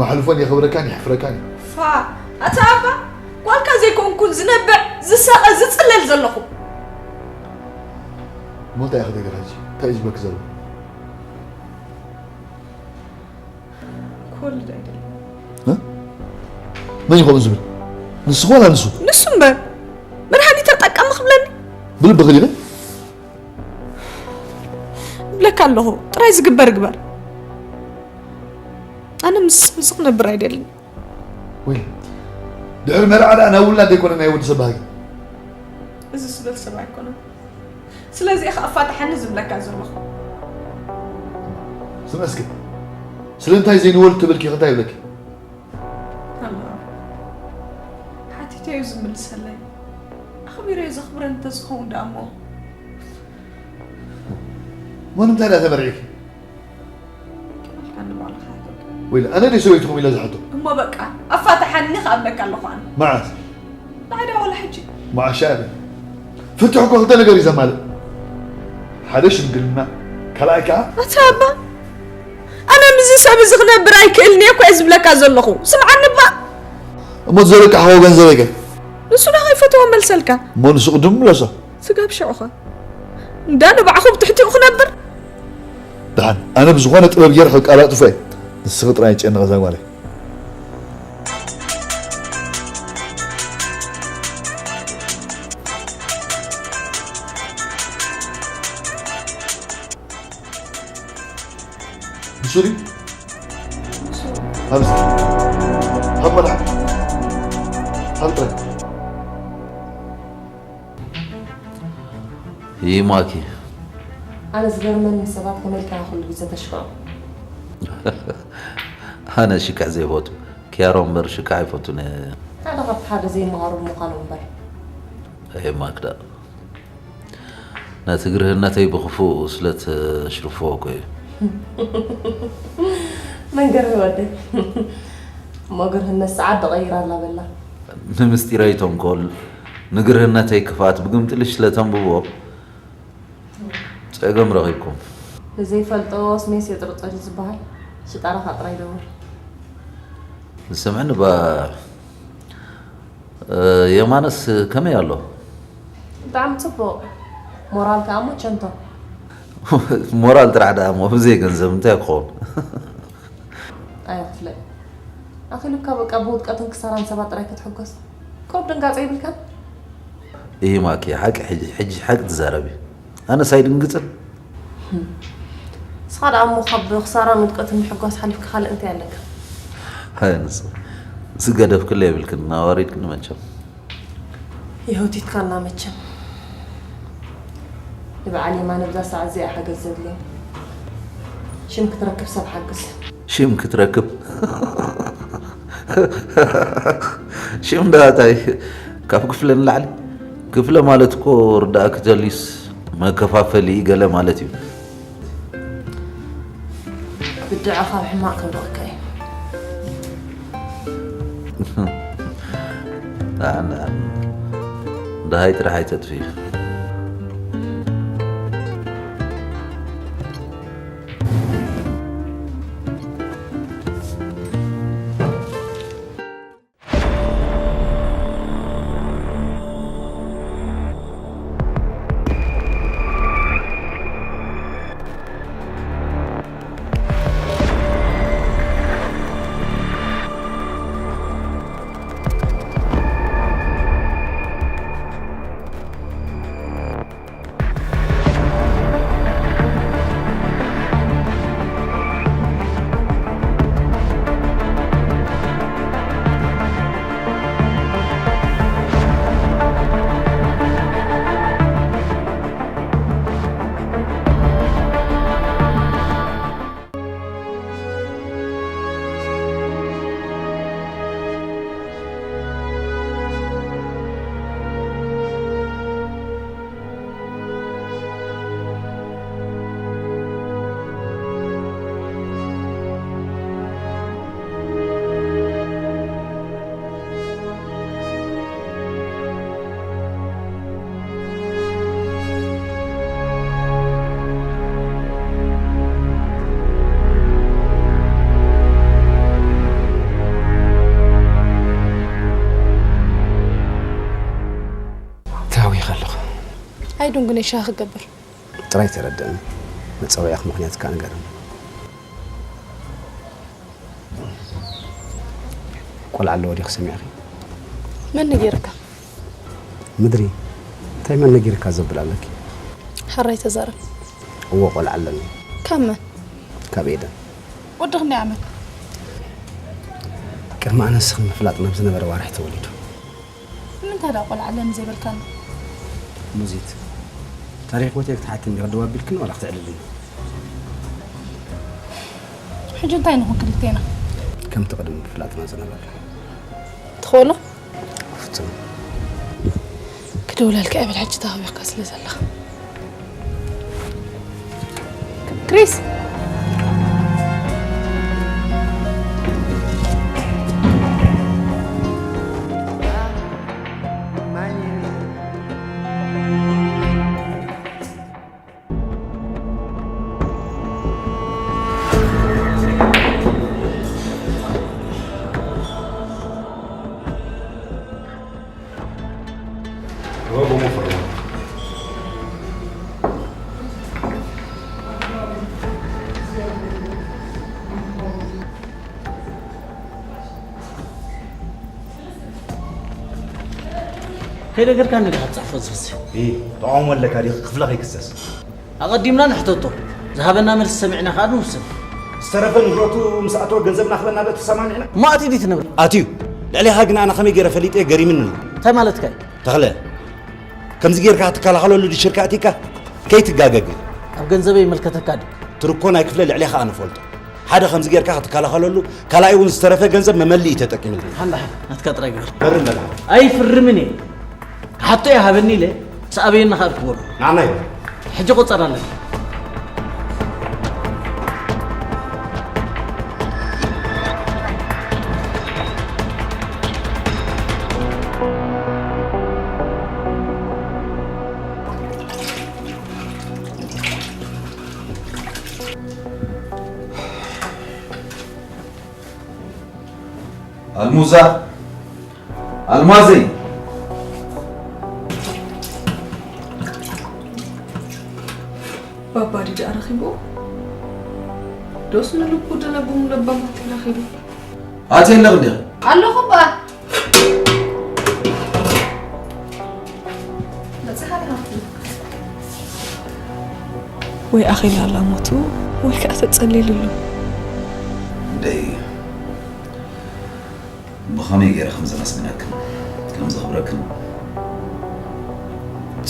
መሕልፎን የኽብረካን የሕፍረካን እዩ። ፋ፣ ኣታ ኣባ፣ ጓልካ ዘይኮንኩን ዝነብዕ፣ ዝሳቐ፣ ዝጽለል ዘለኹ። እሞ እንታይ ኢኺ ደገ ሕጂ? እንታይ እዩ ዝብለኪ ዘሎ? ክወልድ ኣይደልን። እ? መን ይኸውን ዝብል? ንስኺ ዋላ ንሱ? ንሱ እምበር። መድሃኒት ተጠቀሚ ክብለኒ? ብልብኺ ዲኺ? እብለካ ኣለኹ፣ ጥራይ ዝግበር ግበር። ኣነ ምስ ሰብ እዚ ክነብር ኣይደልን። ወይ፣ ድሕሪ መርዓ ደኣ ናብ ውላድ ዘይኮነ ናይ ወዲ ሰብ ባህጊ። እዚ ስበል ሰብ ኣይኮነን። ስለዚ ኢኻ ኣፋትሓኒ ዝብለካ ዘለኹ። ስምዒ እስኪ፣ ስለምንታይ ዘይንወልድ ተበልኪ እንታይ ይብለኪ? ኣላ፣ ሓቲተዮ ዝምልሰለይ። ኣኽቢረዮ ዘኽብረኒ እንተዝኸውን ደኣ እሞ። እሞ ንምንታይ ደኣ ተመርዒኪ? ክብልካ ንባዕልኻ ሕተት። ወይለ፣ ኣነ ድየ ሰበይትኹም ኢለ ዝሓቶ? እሞ በቃ፣ ኣፋትሓኒ ክኣብለካ ኣለኹ ኣነ። መዓስ? ንዓይ ደኣ ዋላ ሕጂ። መዓሻ እያ። ፍትሕ እኮ ክልተ ነገር እዩ ዘማልእ። ሓደ ሽምግልና፣ ካልኣይ ከኣ ኣታ ኣባ፣ ኣነ ምስዚ ሰብ እዚ ክነብር ኣይክእልን እየ እኮ እየ ዝብለካ ዘለኹ። ስምዓኒ እባ። እሞ እቲ ዘረቃሕዎ ገንዘበይ ከ? ንሱ ዶ ከይፈትዎ መልሰልካ? እሞ ንሱ ቅድም ምለሶ። ስጋብ ሽዑኸ? እንዳ ንባዕኹም ትሕቲኡ ክነብር? ደሓን፣ ኣነ ብዝኾነ ጥበብ ጌረ ከቃላጥፎ እየ። ንስኺ ጥራይ ጨነቐ እዛ ጓለይ። ንሱ ድዩ? ንሱ። ሃብስ። ሃብ መድሓን። ሃብ ጥራይ። ይማኪ። ኣነ ዝገርመኒ ሰባት ከመይ ኢልካ ኩሉ ግዜ ተሽክዖ? ኣነ ሽክዕ ዘይፈቱ። ክያሮ እምበር ሽክዕ ኣይፈቱን እየ። ሓደ ካብቲ ሓደ ዘይመሃሩ ምዃኑ እምበር። ኣይ ማክዳ። ነቲ ግርህነተይ ብኽፉእ ስለ ተሽርፍዎ እኮ እዩ። መንገሪ ወደይ። እሞ ግርህነት ሰዓት ተቐይራ ኣላ በላ። ንምስጢረይ ተንኮል፣ ንግርህነተይ ክፍኣት ብግምጥልሽ ስለ ተንብቦ፣ ጸገም ረኺብኩም። ንዘይፈልጦ ስሜስ የጥርጥር እዩ ዝበሃል። ሽጣራኻ ጥራይ ደውል። ስምዕኒ ባ፣ እ፣ የማነስ ከመይ ኣሎ? ብጣዕሚ ጽቡቕ። ሞራል ከኣ እሞ ቸንቶ። ሞራል ጥራሕ ደኣ እሞ ብዘይ ገንዘብ እንታይ ክኸውን? ኣየ ክፍለ። ኣኺሉካ በቃ ብውድቀትን ክሳራን ሰባት ጥራይ ክትሕጎስ። ቁሩብ ድንጋጸ ይብልካን? እሂ ማኪ፣ ሓቂ ሕጂ፣ ሕጂ ሓቂ ትዛረቢ። ኣነስ ኣይድንግጽን። ንስኻ ደኣ እሞ ካብ ክሳራን ውድቀትን ምሕጓስ ሓሊፍካ ካልእ እንታይ ኣለካ? ኣይ ንሱ፣ ዝገደፍክሉ የብልክን፣ ኣዋሪድክኒ መቸም። የህውቲትካና መቸም። ንበዓል የማነ ብዛ ሰዓት እዚኣ ሓገዝ ዘድልዮ። ሽም ክትረክብ ሰብ ሓግዝ። ሽም ክትረክብ? ሽም ደኣ እንታይ? ካብ ክፍለ ንላዕሊ? ክፍለ ማለት እኮ ርዳእኪ ተልዩስ መከፋፈሊ ገለ ማለት እዩ። ብድዐ ካብ ሕማቕ ከብርቐካ እዩ። ኣነ፣ ኣነ፣ ደሃይ ጥራሕ ኣይተጥፍዩ። ተሃዊኸ ኣለኹ። ኣይዱን ግን ሻሂ ክገብር። ጥራይ ተረድእኒ። መጸውዒያኺ ምኽንያት ከኣ ንገርኒ። ቆልዓ ኣለዎ ዲኺ ሰሚዕኺ? መን ነጊርካ? ምድሪ፣ እንታይ መን ነጊርካ ዘብል ኣለኪ? ሕራይ ተዛረብ። እወ፣ ቆልዓ ኣለኒ። ካብ መን? ካብ ኤደን። ወዲ ክንደይ ዓመት? ቅድሚ ኣነ ንስኽን ምፍላጥና ብዝነበረ ዋርሒ ተወሊዱ። ንምንታይ ደኣ ቆልዓ ኣለኒ ዘይበልካኒ? ሙዚት፣ ታሪኽ ህይወተይ ክትሓትኒ ዲኺ ደው ኣቢልክኒ ዋላ ክትዕልልኒ? ሕጂ እንታይ ንኹን ክልቴና? ከምቲ ቅድሚ ምፍላጥና ዝነበረ። ትኽእሎ? ፍጹም። ክደውለልካ እየ፣ በል ሕጂ ተኸቢርካ ስለ ዘለኻ። ክሪስ! ከይነገርካኒ ዲኻ ትጽሕፎ ዝኽሲ? እይ፣ ተቓውሞ ኣለካ ዲኺ? ክፍለ ከይክሰስ። ኣቐዲምና ንሕተቶ። ዝሃበና መልሲ ሰሚዕና ከኣ ንውስን። ዝተረፈ ንብረቱ ምስ ኣተወ ገንዘብና ክበና ዶ ተሰማሚዕና? እሞ ኣትዩ ድዩ ትነብር? ኣትዩ። ልዕሌኻ ግን ኣነ ከመይ ገይረ ፈሊጠ ገሪምኒ። እንታይ ማለትካ እዩ? ተኽለ፣ ከምዚ ጌርካ ክትከላኸለሉ ድሽርካ ኣቲካ? ከይትጋገ ግን። ኣብ ገንዘበይ ይምልከተካ ድዩ? ትርኮ ናይ ክፍለ ልዕሌኻ ኣነ ፈልጦ። ሓደ ከምዚ ጌርካ ክትከላኸለሉ፣ ካልኣይ እውን ዝተረፈ ገንዘብ መመልኢ ተጠቂምሉ። ሓንዳ ናትካ ጥራይ ግበር። በሪ መላ። ኣይፍርምን እየ። ክሓቶ እየ ሃበኒ ኢለ፣ ምስ ኣበየኒ ከኣ ርክበሉ። ንዓና ይበል። ሕጂ ቁጸር ኣለኒ። ኣልሙዛ፣ ኣልማዘይ። ባባ ድዩ ደኣ ረኺቡ? ዶስ ንልቡ ደለቡ ለባማት ረኺቡ? ኣትየ ኣለኺ እንዲኺ? ኣለኹ እባ። በጽሓ ዲኻ? ወይ ኣኺላ ኣላ ሞቱ ወይ ከኣ ተጸሊሉሉ። ደይ፣ ብኸመይ ገይረ ከም ዘመስግነክን ከም ዘኽብረክን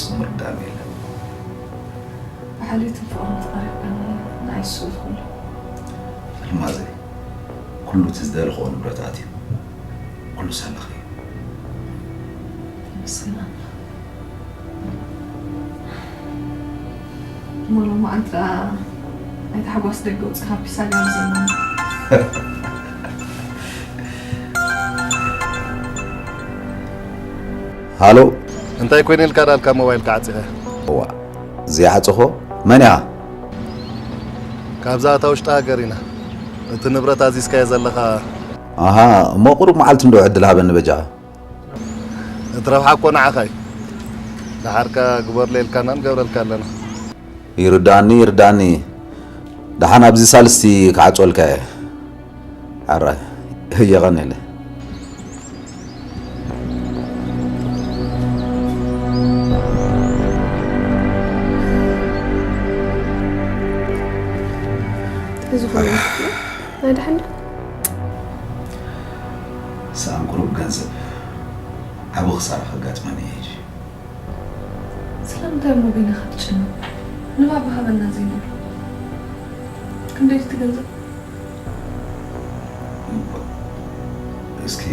ጽሙር ዳም የለን። ብሓልዮትን ፍቕርን ተቐሪብካኒ ንዓይ እሱ እዩ ኩሉ። ኣልማዘይ፣ ኩሉ እቲ ዝደለኽዎ ንብረት ኣትዩ፣ ኩሉ ሳላኺ እዩ። ተመስገን ኣምላኽ። እሞ ሎማዓንቲ ደኣ ናይ ታሕጓስ ደገ ኣውጺኻ ፒሳ ጋብዘና። ሃሎ። እንታይ ኮይነ ኢልካ ዳልካ ሞባይልካ ዓጺኻ? እዋ፣ ዘይዓጽኾ መን እያ? ካብዛ እታ ውሽጢ ሃገር ኢና። እቲ ንብረት ኣዚዝካዮ ዘለኻ። ኣሃ፣ እሞ ቁሩብ መዓልቲ እንዶ ዕድል ሃበኒ በጃኻ። እቲ ረብሓ እኮ ንዓኻ እዩ። ደሓርካ ግበርለይ ኢልካና ንገብረልካ ኣለና። ይርዳኒ፣ ይርዳኒ። ደሓን ኣብዚ ሳልስቲ ክዓጽወልካ እየ። ሕራይ፣ የቐንየለይ። እንታይ ዝኾነ? ናይ ደሓን ዶ? ሰኣን ቁሩብ ገንዘብ ዓቢ ክሳራ ከጋጥመኒ እዩ ሕጂ። ስለምንታይ እሞ በይንኻ ትጭነቕ? ንባብ ሃበና ዘይንብሎ። ክንደይ ድዩ እቲ ገንዘብ? እስኪ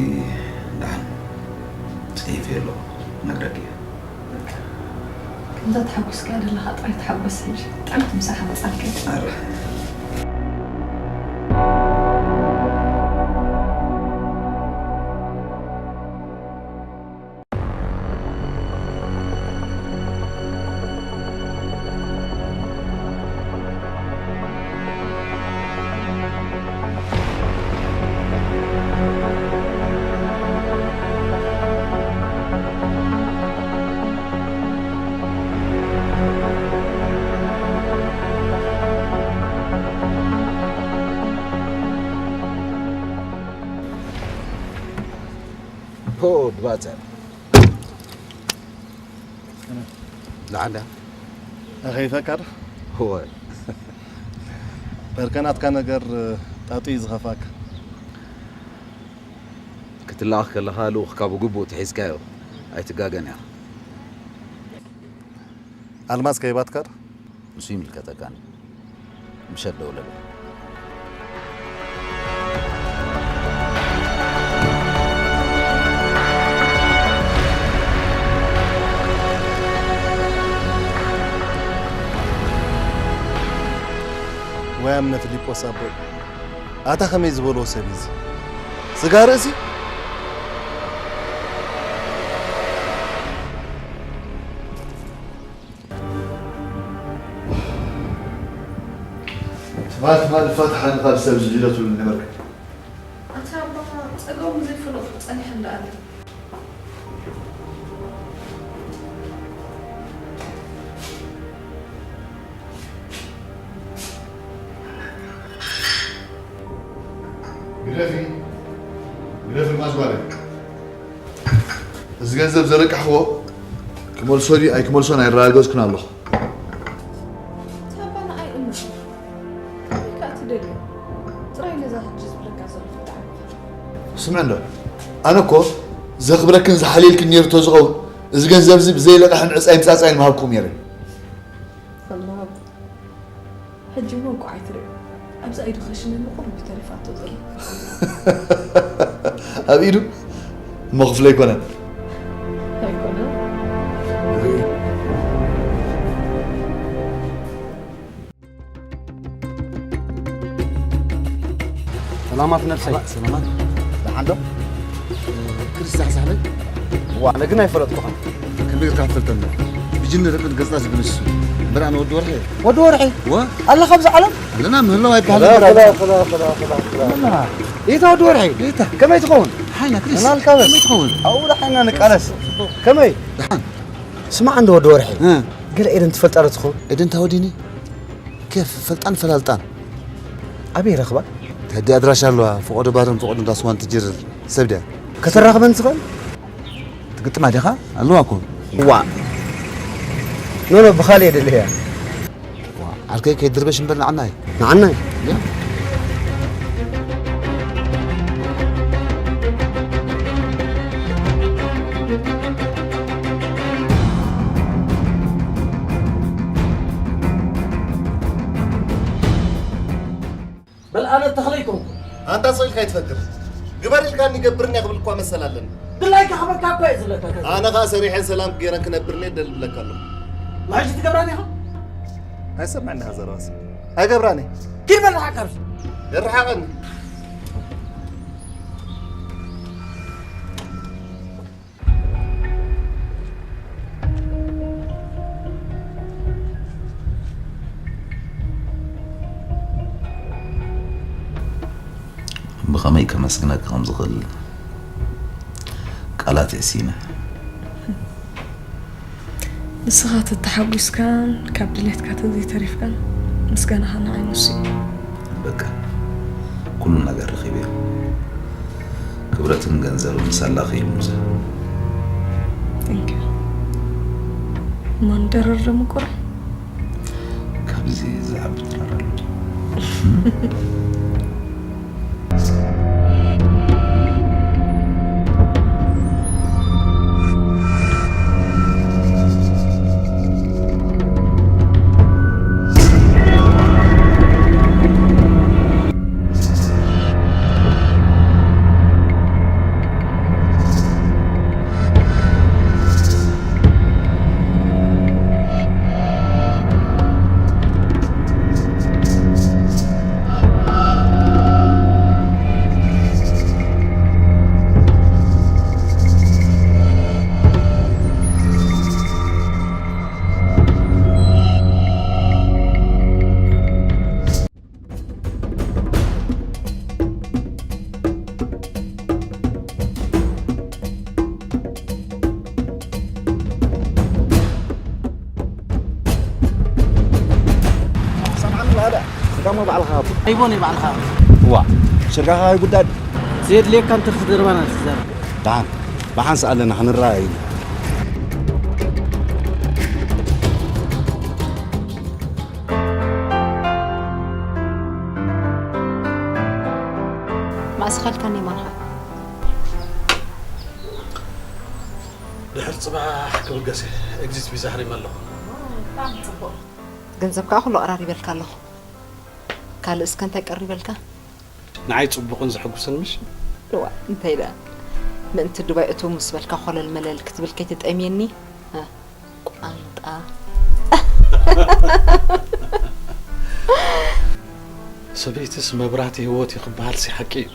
ደሓን ጽሒፈዮ ኣለኹ፣ ነግረኪ እየ። ከምዛ ተሓጒስካያ ዘለኻ ጥራይ ተሓጎስ ሕጂ። ጥዕምቲ ምሳሕ ኣምጻልካ እየ። ኣረ። ሆ፣ ድባጸ። ደሓን ዲኻ? ኣኸይፈካ ዶ? እወ። በርከ ናትካ ነገር ጣጡ እዩ ዝኸፍኣካ። ክትለኣኽ ከለኻ ልኡኽካ ብግቡእ ተሒዝካዮ ኣይትጋገን ኢኻ። ኣልማዝ ከይባትካ ዶ? ንሱ ይምልከተካን። ምሸት ደውለለይ። ወይ ኣምነ ፊሊጶስ ኣቦይ፣ ኣታ ከመይ ዝበሎ ሰብ እዩ እዚ? ስጋ ርእሲ? ትማል ትማል ፋትሓ ንኻብ ሰብ ዝጅለትሉ ነበርካ። ኣታ ኣባ ጸገሙ ዘይፈለጡ ጸኒሐ እንዳ ኣለ። ግደፊ፣ ግደፊ ማዝጓለ። እዚ ገንዘብ ዘረቃሕዎ ክመልሶ ድዩ ኣይክመልሶን ኣይረጋገጽኩን ኣለኹ። ሳባ ንኣይ እምር። ከመይ ከኣ ትደልዮ? ጥራይ ነዛ ሕጂ ዝብለካ ዘለኹ ብጣዕሚ። ስምዕ እንዶ፣ ኣነ እኮ ዘኽብረክን ዝሓልየልክን ነይሩ ተዝኸውን፣ እዚ ገንዘብ እዚ ብዘይ ለቃሕን ዕጻይ ምጻጻይን ምሃብኩም ነይረ። ሰላም። ሕጂ እሞ እንቋዕ ኣይትርእዮ። ኣብዛ ኢዱ ከሽነኒ ቁሩብ እዩ ተሪፋቶ ዘሎ። ኣብ ኢዱ? እሞ ክፍለ ኣይኮነን። ኣይኮነን። ሰላማት ነብሰይ። ሰላማት። ደሓን ዶ? ክርስቲያን ሳሕለይ? ዋ፣ ኣነ ግን ኣይፈለጥኩኻን። ከመይ ጌርካ ትፈልጠኒ? ብጅኒ ደቂ ገጽና ዝግንሱ። እምበር ኣነ ወዲ ወርሒ። ወዲ ወርሒ? ዋ። ኣለኻ ኣብዚ ዓለም? ኣለና ምህላው ኣይበሃልን። ኸላ፣ ኸላ፣ ኸላ፣ ኸላ፣ ኸላ። ኣና፣ ኢታ ወዲ ወርሒ? ኢታ። ከመይ ትኸውን? ሓይና ክሪስ፣ ምናልካ በስ። ከመይ ትኸውን? ኣብኡ ደሓና ንቃለስ። ከመይ? ደሓን። ስማዕ እንዶ ወዲ ወርሒ። እ። ገለ ኤደን ትፈልጣ ዶ ትኸውን? ኤደን ታወዲኒ? ኬፍ፣ ፈልጣን ፈላልጣን። ኣበይ ረኽባ? ተዲ ኣድራሻ ኣለዋ። ፈቐዶ ባርን ፈቐዶ እንዳስዋን ትጅርር ሰብ ድያ? ከተራኽበን ትኽእል? ትግጥማ ዲኻ? ኣለዋ እኮ። ዋ። ኖ፣ ኖ፣ ብኻልእ እየ ደልያ። ዋ፣ ዓርከይ ከይድርበሽ እምበር ንዓናይ። ንዓናይ? ያ። በል ኣነ ተኽለ ኣይኮንኩን። ኣንታ ስቕ ኢልካ ኣይትፈክር። ግበር ኢልካኒ ገብርኒ ክብል እኳ መሰል ኣለኒ። ድላይካ ክበካ እኮ እየ ዝብለካ ከዚ። ኣነ ኸኣ ሰሪሐን ሰላም ገይረን ክነብር እየ ደል እብለካ ኣለኹ። ንሕጂ ትገብራኒ ኢኻ? ኣይሰምዕን ኢኻ ዘረባስ። ኣይገብራን እየ። ኪድ በል ርሓቕ ካብዚ። ይርሓቐኒ። ብኸመይ ከመስግነካ ከም ዝኽእል ቃላት እየ ስኢነ። ንስኻ ተተሓጒስካን ካብ ድሌትካ ተዘይተሪፍካን ምስጋናኻ ንዓይ ንሱ እዩ። በቃ፣ ኩሉ ነገር ረኺበዮ። ክብረትን ገንዘብን ሳላ ከይሙዘ። Thank you። ማን ደረር ደሞ ቁራ? ካብዚ ዝዓቢ ድራር ኣሎ። ሰምዓኒ ባዳ፣ ስጋሞ ባዕልኻ ሃቡ። ኣይቦን እዩ ባዕልኻ። ዋ፣ ሽርጋኻ ኣይጉዳድ። ዘየድልየካ እንተ ክትደርባና ትዛረብ። ደሓን፣ ብሓንሳእ ኣለና ክንረኣይ ኢና። ማእስኻልካኒ ማንኻ። ድሕሪ ጽባሕ ክብገስ እየ። ኤግዚት ቪዛ ኣሕሪመ ኣለኹ። ብጣዕሚ ጽቡቕ። ገንዘብ ከኣ ኩሉ ኣቐራሪበልካ ኣለኹ። ካልእ እስከ እንታይ ቀሪበልካ? ንዓይ ጽቡቕን ዘሐጉስን ምሽ? እዋ፣ እንታይ ደኣ? ምእንቲ ዱባይ እትው ምስ በልካ ኮለል መለል ክትብል ከይትጠምየኒ? እ፣ ቋንጣ። ሰበይትስ መብራህቲ ህይወት እዩ ክበሃል ሲ ሓቂ እዩ።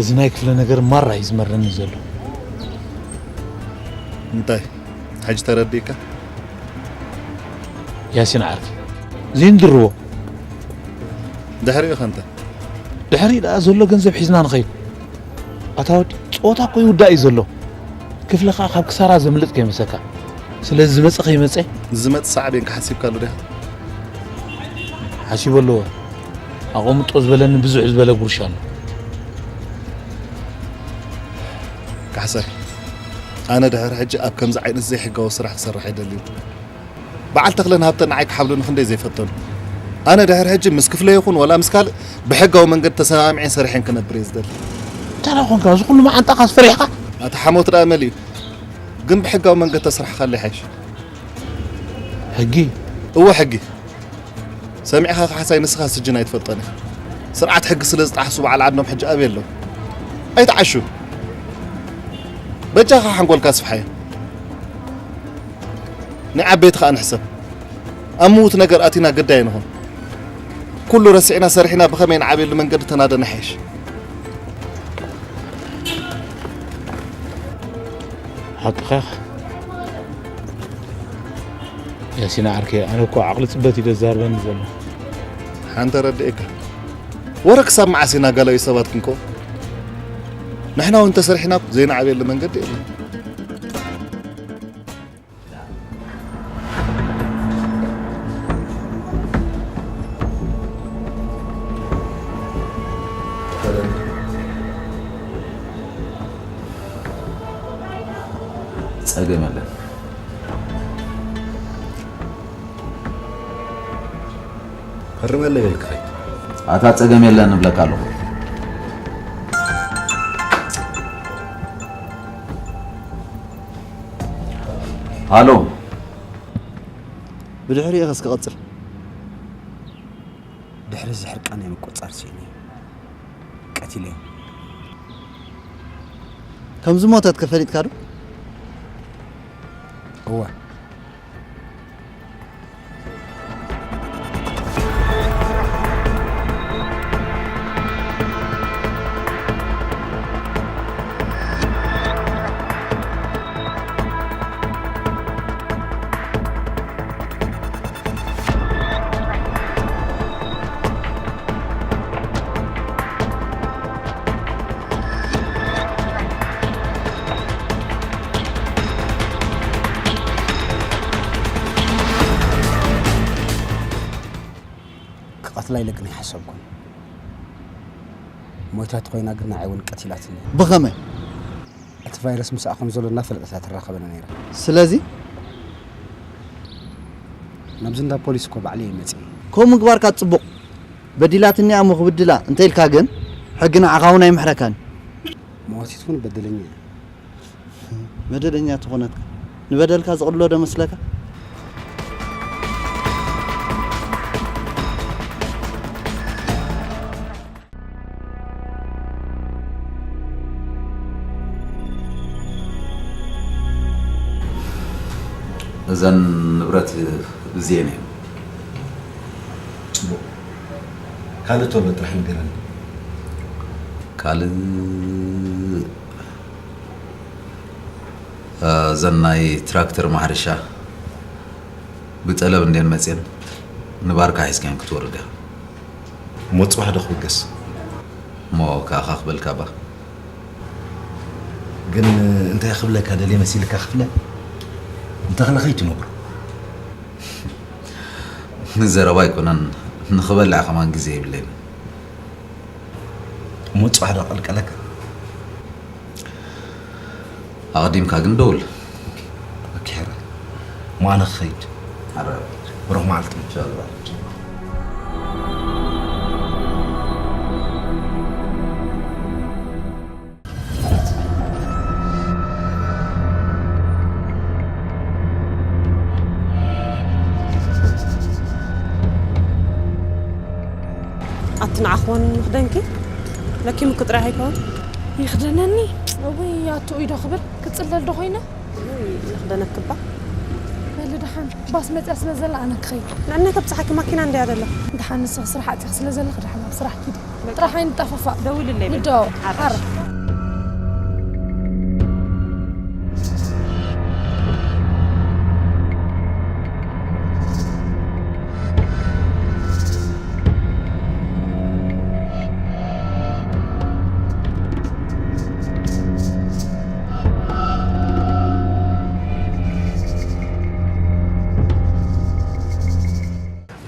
እዚ ናይ ክፍለ ነገር ማራ እዩ ዝመረኒ ዘሎ። እንታይ? ሕጂ ተረዲእካ? ያሲን ዓርኪ፣ ዘይንድርቦ። ድሕሪኡ ኸ እንታይ? ድሕሪኡ ደኣ ዘሎ ገንዘብ ሒዝና ንኸይድ። ኣታ ወዲ፣ ጸወታ እኮ ይውዳእ እዩ ዘሎ። ክፍለ ኸኣ ካብ ክሳራ ዘምልጥ ከይመሰካ። ስለዚ ዝመጸ ከይመጸ። ዝመጽእ ሳዕቤን ክሓሲብካሉ ዲኻ? ሓሲቡ ኣለዎ። ኣቐምጦ ዝበለኒ ብዙሕ ዝበለ ጉርሻ ኣሎ። ካሕሳይ፣ ኣነ ድሕሪ ሕጂ ኣብ ከምዚ ዓይነት ዘይሕጋዊ ስራሕ ክሰርሕ ኣይደልይን። በዓል ተኽለን ሃብተን ንዓይ ክሓብሉኒ ክንደይ ዘይፈተኑ። ኣነ ድሕሪ ሕጂ ምስ ክፍለ ይኹን ወላ ምስ ካልእ ብሕጋዊ መንገዲ ተሰማሚዐን ሰሪሐን ክነብር እየ ዝደሊ። እንታይ ደኣ ኾንካ? እዚ ኩሉ መዓንጣኻስ ፈሪሕካ? ኣታ ሓሞት ደኣ መሊኡ። ግን ብሕጋዊ መንገዲ ተስርሕካሉ ይሓይሽ። ሕጊ? እወ ሕጊ። ሰሚዕኻ ካሕሳይ ንስኻ ስጅን ኣይትፈልጦን ኢኻ። ስርዓት ሕጊ ስለ ዝጠሓሱ በዓል ዓዶም ሕጂ ኣበይ ኣለዉ? ኣይትዓሹ። በጃኻ ሓንጎልካ ኣስፍሓዮ። ናይ ዓበይቲ ከኣ ንሕሰብ። ኣብ ምዉት ነገር ኣቲና ግዳይ ንኹን። ኩሉ ረሲዕና ሰሪሕና ብኸመይ ንዓብየሉ መንገዲ ተናደ ንሓይሽ። ሓቅኻ ኢኻ። ያሲን ዓርከይ፣ ኣነ እኮ ዓቕሊ ጽበት እዩ ዘዛርበኒ ዘሎ። ሓንቲ ረድኤካ። ወረ ክሳብ መዓስ ኢና ጋላዊ ሰባት ክንኮ? ንሕና እውን ተሰሪሕና ዘይንዓብየሉ መንገዲ የለን። ጸገም የለን። ፈርመለይ በልክኸይ። ኣታ ጸገም የለን እብለካ ኣለኹ። ሃሎ። ብድሕሪኡ ከስ ክቐጽል። ድሕሪ እዚ ሕርቃን ናይ ምቁጽጻር ስኢነ እየ። ቀቲለዮ። ከም ዝሞተት ከ ፈሊጥካ ዶ? እወ። ክቐትላ ኢለ ግን ኣይሓሰብኩን። ሞይታ ተኾይና ግን ንዓይ እውን ቀቲላትኒ። ብኸመይ? እቲ ቫይረስ ምስኣ ከም ዘሎ እናፈለጠት እያ ትራኸበና ነይራ። ስለዚ? ናብዚ እንዳ ፖሊስ እኮ ባዕለይ እየ መጺኤ። ከምኡ ምግባርካ ጽቡቕ። በዲላትኒ እያ እሞ ክብድላ እንተ ኢልካ ግን፣ ሕጊ ንዓኻ እውን ኣይምሕረካን። መዋቲት እውን በደለኛ እያ። በደለኛ ተኾነትካ ንበደልካ ዝቕሎ ዶ መስለካ? እዘን ንብረት እዚኤን እየን። ጽቡቕ። ካልእ ተሎ ጥራሕ ንገረኒ። ካልእ፣ እ፣ እዘን ናይ ትራክተር ማሕረሻ ብጠለብ እንድየን መጽየን፣ ንባርካ ሒዝካየን ክትወርድ ኢኻ። እሞ ጽባሕ ዶ ክብገስ? እሞ ከኣ ክበልካ እባ። ግን እንታይ ክብለካ ደልየ መሲልካ ክፍለ? እንተኽለ ከይትነግሮ። ንዘረባ ኣይኮነን፣ ንኽበልዕ ከማን ግዜ የብለይን። እሞ ጽባሕ ዶ ቀልቀለካ? ኣቐዲምካ ግን ደውል። ኦኬ፣ ኦኬ፣ ሕራይ። እሞ ኣነ ክኸይድ። ሕራይ። ብሩኽ መዓልቲ። ኢንሻላህ። ኣቲ ንዓኽወን ምኽደንኪ ለኪሙ ክጥራሕ ኣይከውን። ይኽደነኒ? እውይ፣ ኣቱ ኢዶ ክብል ክጽለል ዶ ኮይነ? እውይ፣ ይኽደነኪ እባ። በሊ ደሓን፣ ባስ መጽያ ስለ ዘላ ኣነ ክኸይድ። ንዕነ ከብጽሓኪ ማኪና እንድያ ዘላ። ደሓን ንስኺ ስራሕ ኣጺኺ ስለ ዘለኺ ደሓን ናብ ስራሕ ኪዲ። ጥራሕ ኣይንጠፋፋእ። ደውልለይ በል። ንደዋወል። ሓራይ። ሓራይ።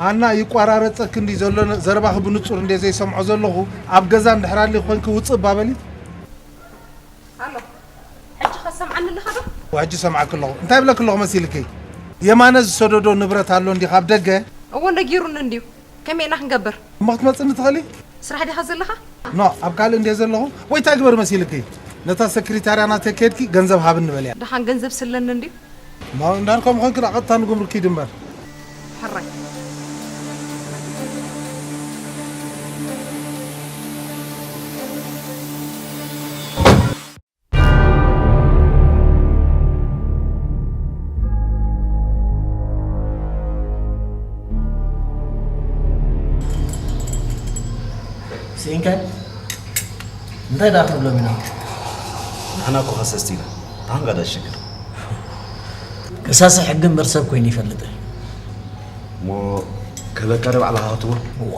ኣና ይቋራረጸክ እንዲ ዘሎ ዘረባኺ ብንጹር እንደ ዘይሰምዖ ዘለኹ ኣብ ገዛ እንድሕር ኣሊ ኮንኪ ውጽእ ባበሊ። ኣሎ። ሕጂ ኸሰምዓኒ ኣለኻ ዶ? ሕጂ ሰምዓክ ኣለኹ። እንታይ ብለክ ኣለኹ መሲልኪ? የማነ ዝሰደዶ ንብረት ኣሎ እንዲ ካብ ደገ? እወ ነጊሩኒ እንድዩ። ከመይ ኢና ክንገብር? እሞ ክትመጽእኒ ትኽእሊ? ስራሕ ዲኻ ዘለኻ? ኖ፣ ኣብ ካልእ እንድየ ዘለኹ። ወይ እንታይ ግበር መሲልኪ? ነታ ሰክሪታርያ ናተይ ከድኪ ገንዘብ ሃብኒ በልያ። ደሓን ገንዘብ ስለኒ እንድዩ? እሞ እንዳልኮም ኾንኪ ናብ ቀጥታ ንጉምሩክ ኪድ እምበር። ሕራይ። ስኢንካ? እንታይ ደኣ ክንብሎም ኢና? ንሕና እኮ ከሰስቲ ኢና። ታንጋ ዳ ሽግር? ከሳሲ ሕጊ እምበር ሰብ ኮይኑ ይፈልጥ። እሞ ከለካ ዶ ባዕልኻ ክትቦ? እዋ።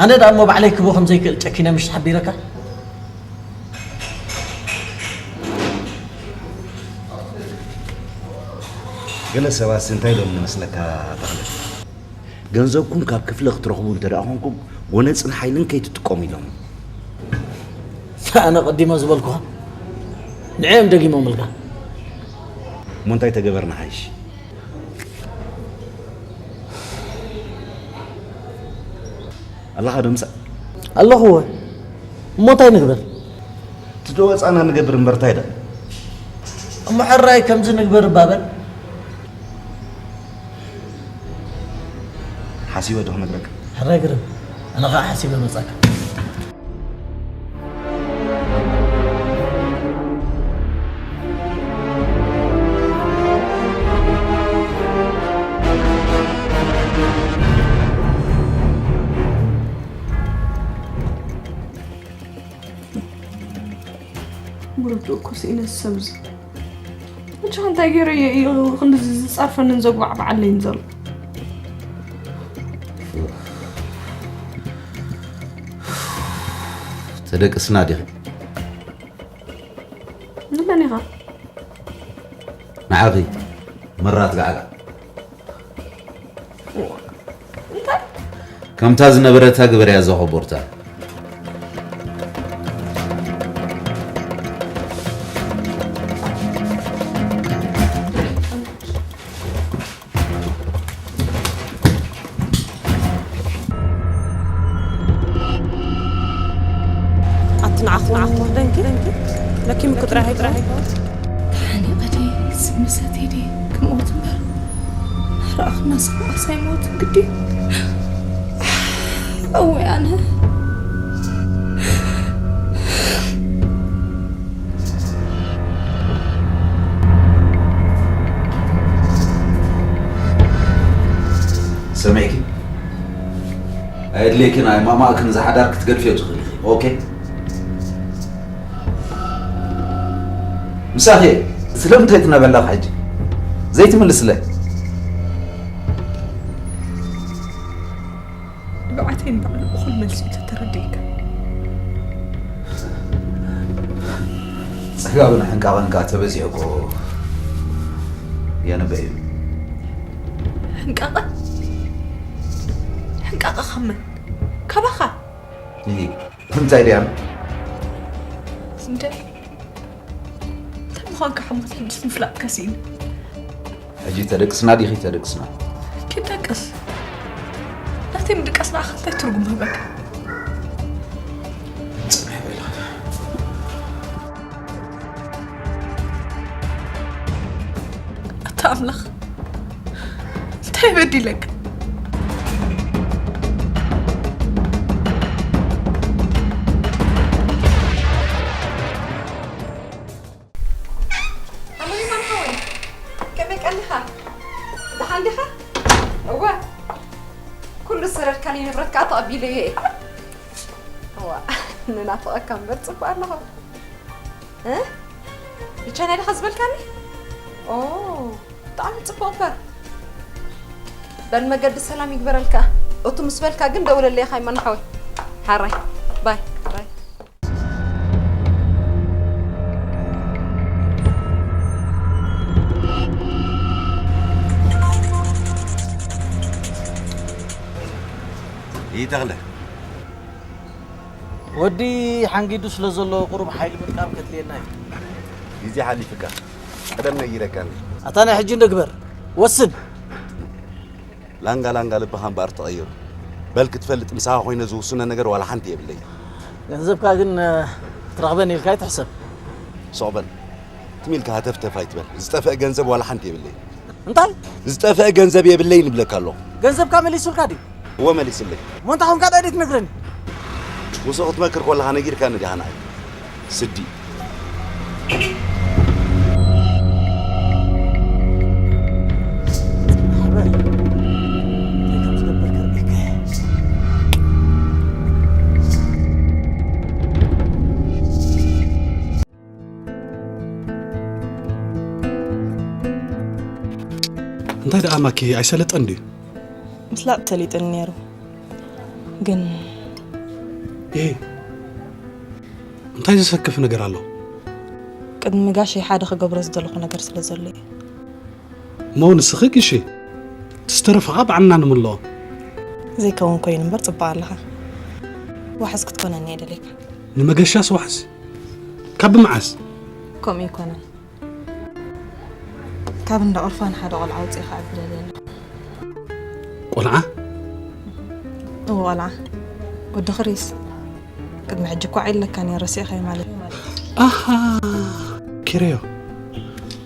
ኣነ ደኣ እሞ ባዕለይ ክቦ ከም ዘይክእል ጨኪነ ምሽ ተሓቢረካ? ገለ ሰባትሲ እንታይ ኢሎም ይመስለካ ተኽለ? ገንዘብኩም ካብ ክፍለ ክትረኽቡ እንተ ደኣ ኾንኩም፣ ጎነጽን ሓይልን ከይትጥቀሙ ኢሎም። ኣነ ቀዲመ ዝበልኩኻ፣ ንዕኦም ደጊሞምልካ። እሞ እንታይ ተገበርና ሓይሽ? ኣለኻ ዶ ምሳእ? ኣለኹ እወ። እሞ እንታይ ንግበር? እቲ ዝወጻና ንገብር እምበር እንታይ ደኣ? እሞ ሕራይ ከምዚ ንግበር እባ በል። ሓሲበ ዶ ክነግረካ? ሕራይ ግርም። ኣነ ኸዓ ሓሲበ መጻካ። ምረቱ እኮ ስኢነ ሰብ እዚ። መቸ እንታይ ገይረዮ እዩ ክንድዚ ዝጻርፈንን ዘጉባዕብዓለይን ዘሎ? ተደቅስና ዲኺ? ንመን ኢኻ? ንዓኺ መራት ጋዕጋዕ። እንታይ? ከምታ ዝነበረታ ግበርያ እዛ ኮቦርታ። ኣቲ ንዓኹም ደንኪ ለኪም እኮ ጥራሕ ኣይኮነን። ተሓኒቐ ድየ ስሚ ሰትየ ድየ ክሞት እምበር፣ ረኣኽና ሰብኣስ ኣይሞትን ግዲ። እወ ኣነ። ሰሚዕኪ? ኣየድልየኪን ኣየማማእክን፣ እዚ ሓዳር ክትገድፍዮ ትኽእሊ ኢኺ። ኦኬ? ምሳኺ እየ። ስለምንታይ ትነብዕ ኣለኻ ሕጂ? ዘይትምልስለይ? ንብዓተይ ንባዕሉ እኹል መልሲ እዩ ተተረዲእካ። ጽጋብን ሕንቃቐን ከኣ ተበዚሑ እኮ የንበ እዩ። ሕንቃቐ? ሕንቃቐ ካብ መን? ካባኻ? ይሂ፣ እንታይ ድያ? እንደ እንታይ ምዃንካ ሕሞት ሕጅስ ምፍላጥካ ስኢነ። ሕጂ ተደቅስና ዲኺ ተደቅስና? ኪድ ደቅስ። ናተይ ምድቃስ ንዓኻ እንታይ ትርጉም ይህበካ? ጽንሕ በል። ኣታ ኣምላኽ፣ እንታይ በዲለካ? ኣመሪካን ሓወይ፣ ከመይ ቀኒኻ? ደሓን ዲኻ? እወ፣ ኩሉ ዝሰደድካኒ ንብረት ከኣ ተቐቢለዮ እየ። እዋ፣ ንናፍቐካ እምበር ጽቡቕ ኣለኹ። እ? ብቻይና ዲኻ ዝበልካኒ? ኦ፣ ብጣዕሚ ጽቡቕ እምበር። በል መገዲ ሰላም ይግበረልካ። እቱ ምስ በልካ ግን ደውለለይ ኢኻ ይመን ሓወይ። ሓራይ። ባይ። ባይ። ይተኽለ። ወዲ ሓንጊዱ ስለ ዘሎ ቁሩብ ሓይሊ ምጥቃም ከድልየና እዩ። ግዜ ሓሊፍካ። ቀደም ነጊረካ እንዲ። ኣታ ናይ ሕጂ እንዶ ግበር። ወስን። ላንጋ ላንጋ ልብኻ እምበኣር ተቐይሩ። በል ክትፈልጥ ምሳኻ ኮይነ ዝውስኖ ነገር ዋላ ሓንቲ የብለይ። ገንዘብካ ግን፣ እ፣ ትረኽበን ኢልካ ኣይትሕሰብ። ሶበል ትም ኢልካ ሃተፍተፍ ኣይትበል። ዝጠፍአ ገንዘብ ዋላ ሓንቲ የብለይ። እንታይ? ዝጠፍአ ገንዘብ የብለይ ንብለካ ኣለኹ። ገንዘብካ መሊሱልካ ድዩ? እወ መሊስለይ። እሞ እንታይ ኾንካ? እንታይ ደይ ትነግረኒ? ውሶ ክትመክር ኮለኻ ነጊርካ ንዲኻ ንዓይ ስዲ። እንታይ ደኣ ማኪ ኣይሰለጠን ድዩ? ምስላጥ ተሊጥኒ ነይሩ ግን ይሄ እንታይ ዘሰክፍ ነገር ኣሎ? ቅድሚ ጋሸይ ሓደ ክገብሮ ዝደለኹ ነገር ስለ ዘሎ እዩ። እሞ ንስኺ ግሺ እቲ ዝተረፈ ኸኣ ባዕልና ንምልኦ። ዘይከውን ኮይኑ እምበር ጽቡቕ ኣለኻ። ዋሕስ ክትኮነኒ እየ ደልየካ። ንመገሻስ ዋሕስ? ካብ መዓስ? ከምኡ ይኮነን። ካብ እንዳ ኦርፋን ሓደ ቆልዓ ኣውጺእኻ ዕድል ኣለኒ። ቆልዓ? እወ ቆልዓ። ወዲ ክሪስ። ቅድሚ ሕጂ እኳ ዒለካ ነይረ ረሲእኻዮ ማለት እዩ። ኣሃ ኪረዮ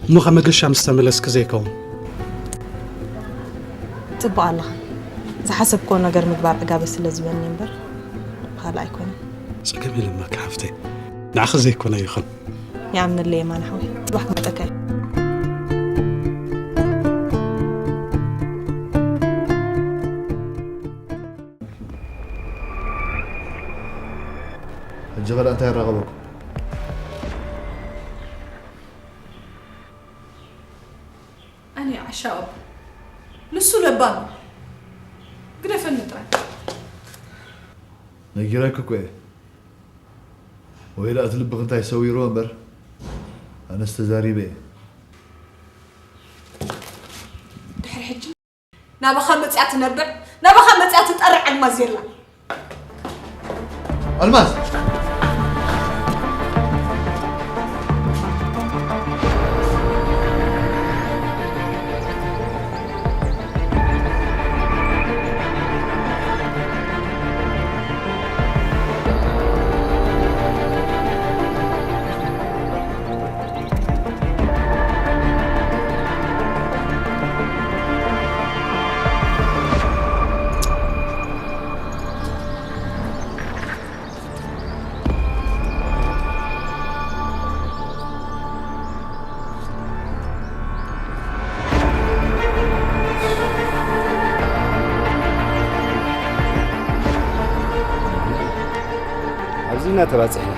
እሞ ካብ መገሻ ምስ ተመለስኪ ዘይከውን ጽቡቕ ኣለኻ። ዝሓሰብክዎ ነገር ምግባር ዕጋበ ስለ ዝበኒ እምበር ካልእ ኣይኮነን። ጸገም የለን ማኪ ሓፍተይ፣ ንዓኺ ዘይኮነ ይኹን። ይኣምነለይ የማነ ሓወይ። ጽባሕ ክመጸካ እየ። ሕጂ ኸ እንታይ የራኸበኩም? ኣነ ዓሻ ኣቦ ንሱ ለባም እዩ። ግደፈኒ ጥራይ። ነጊረኪ እኮ እየ። ወይላ እቲ ልብኺ እንታይ ሰዊርዎ እምበር ኣነስ ተዛሪበ እየ። ድሕሪ ሕጂ ናባኻ መጽያ ትነብዕ፣ ናባኻ መጽያ ትጠርዕ ኣልማዝ የላን። ኣልማዝ! ኣብዚ ኢና ተባጺሕና።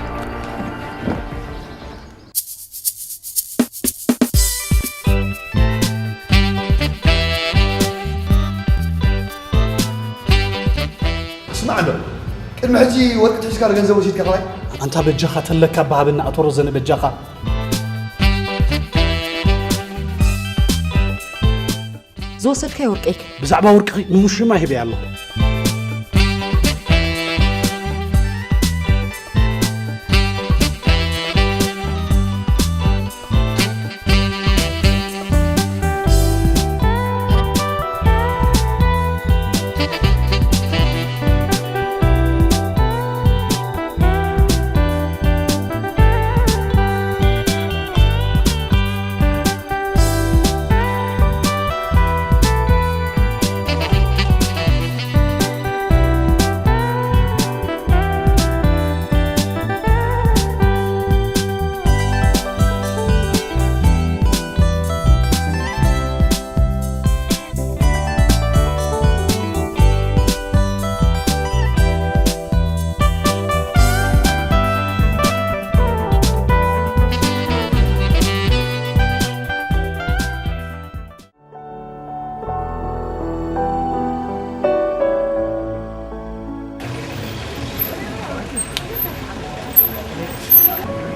ስማዕ እንዶ ቅድሚ ሕጂ ወርቂ ትሒዝካ ገንዘብ ወሲድካ ከላይ ኣንታ በጃኻ ተለካ ባሃብና ኣቶ ረዘነ በጃኻ ዝወሰድካዮ ወርቀይ ብዛዕባ ወርቅኺ ንሙሽማ ሂበያ ኣለኹ።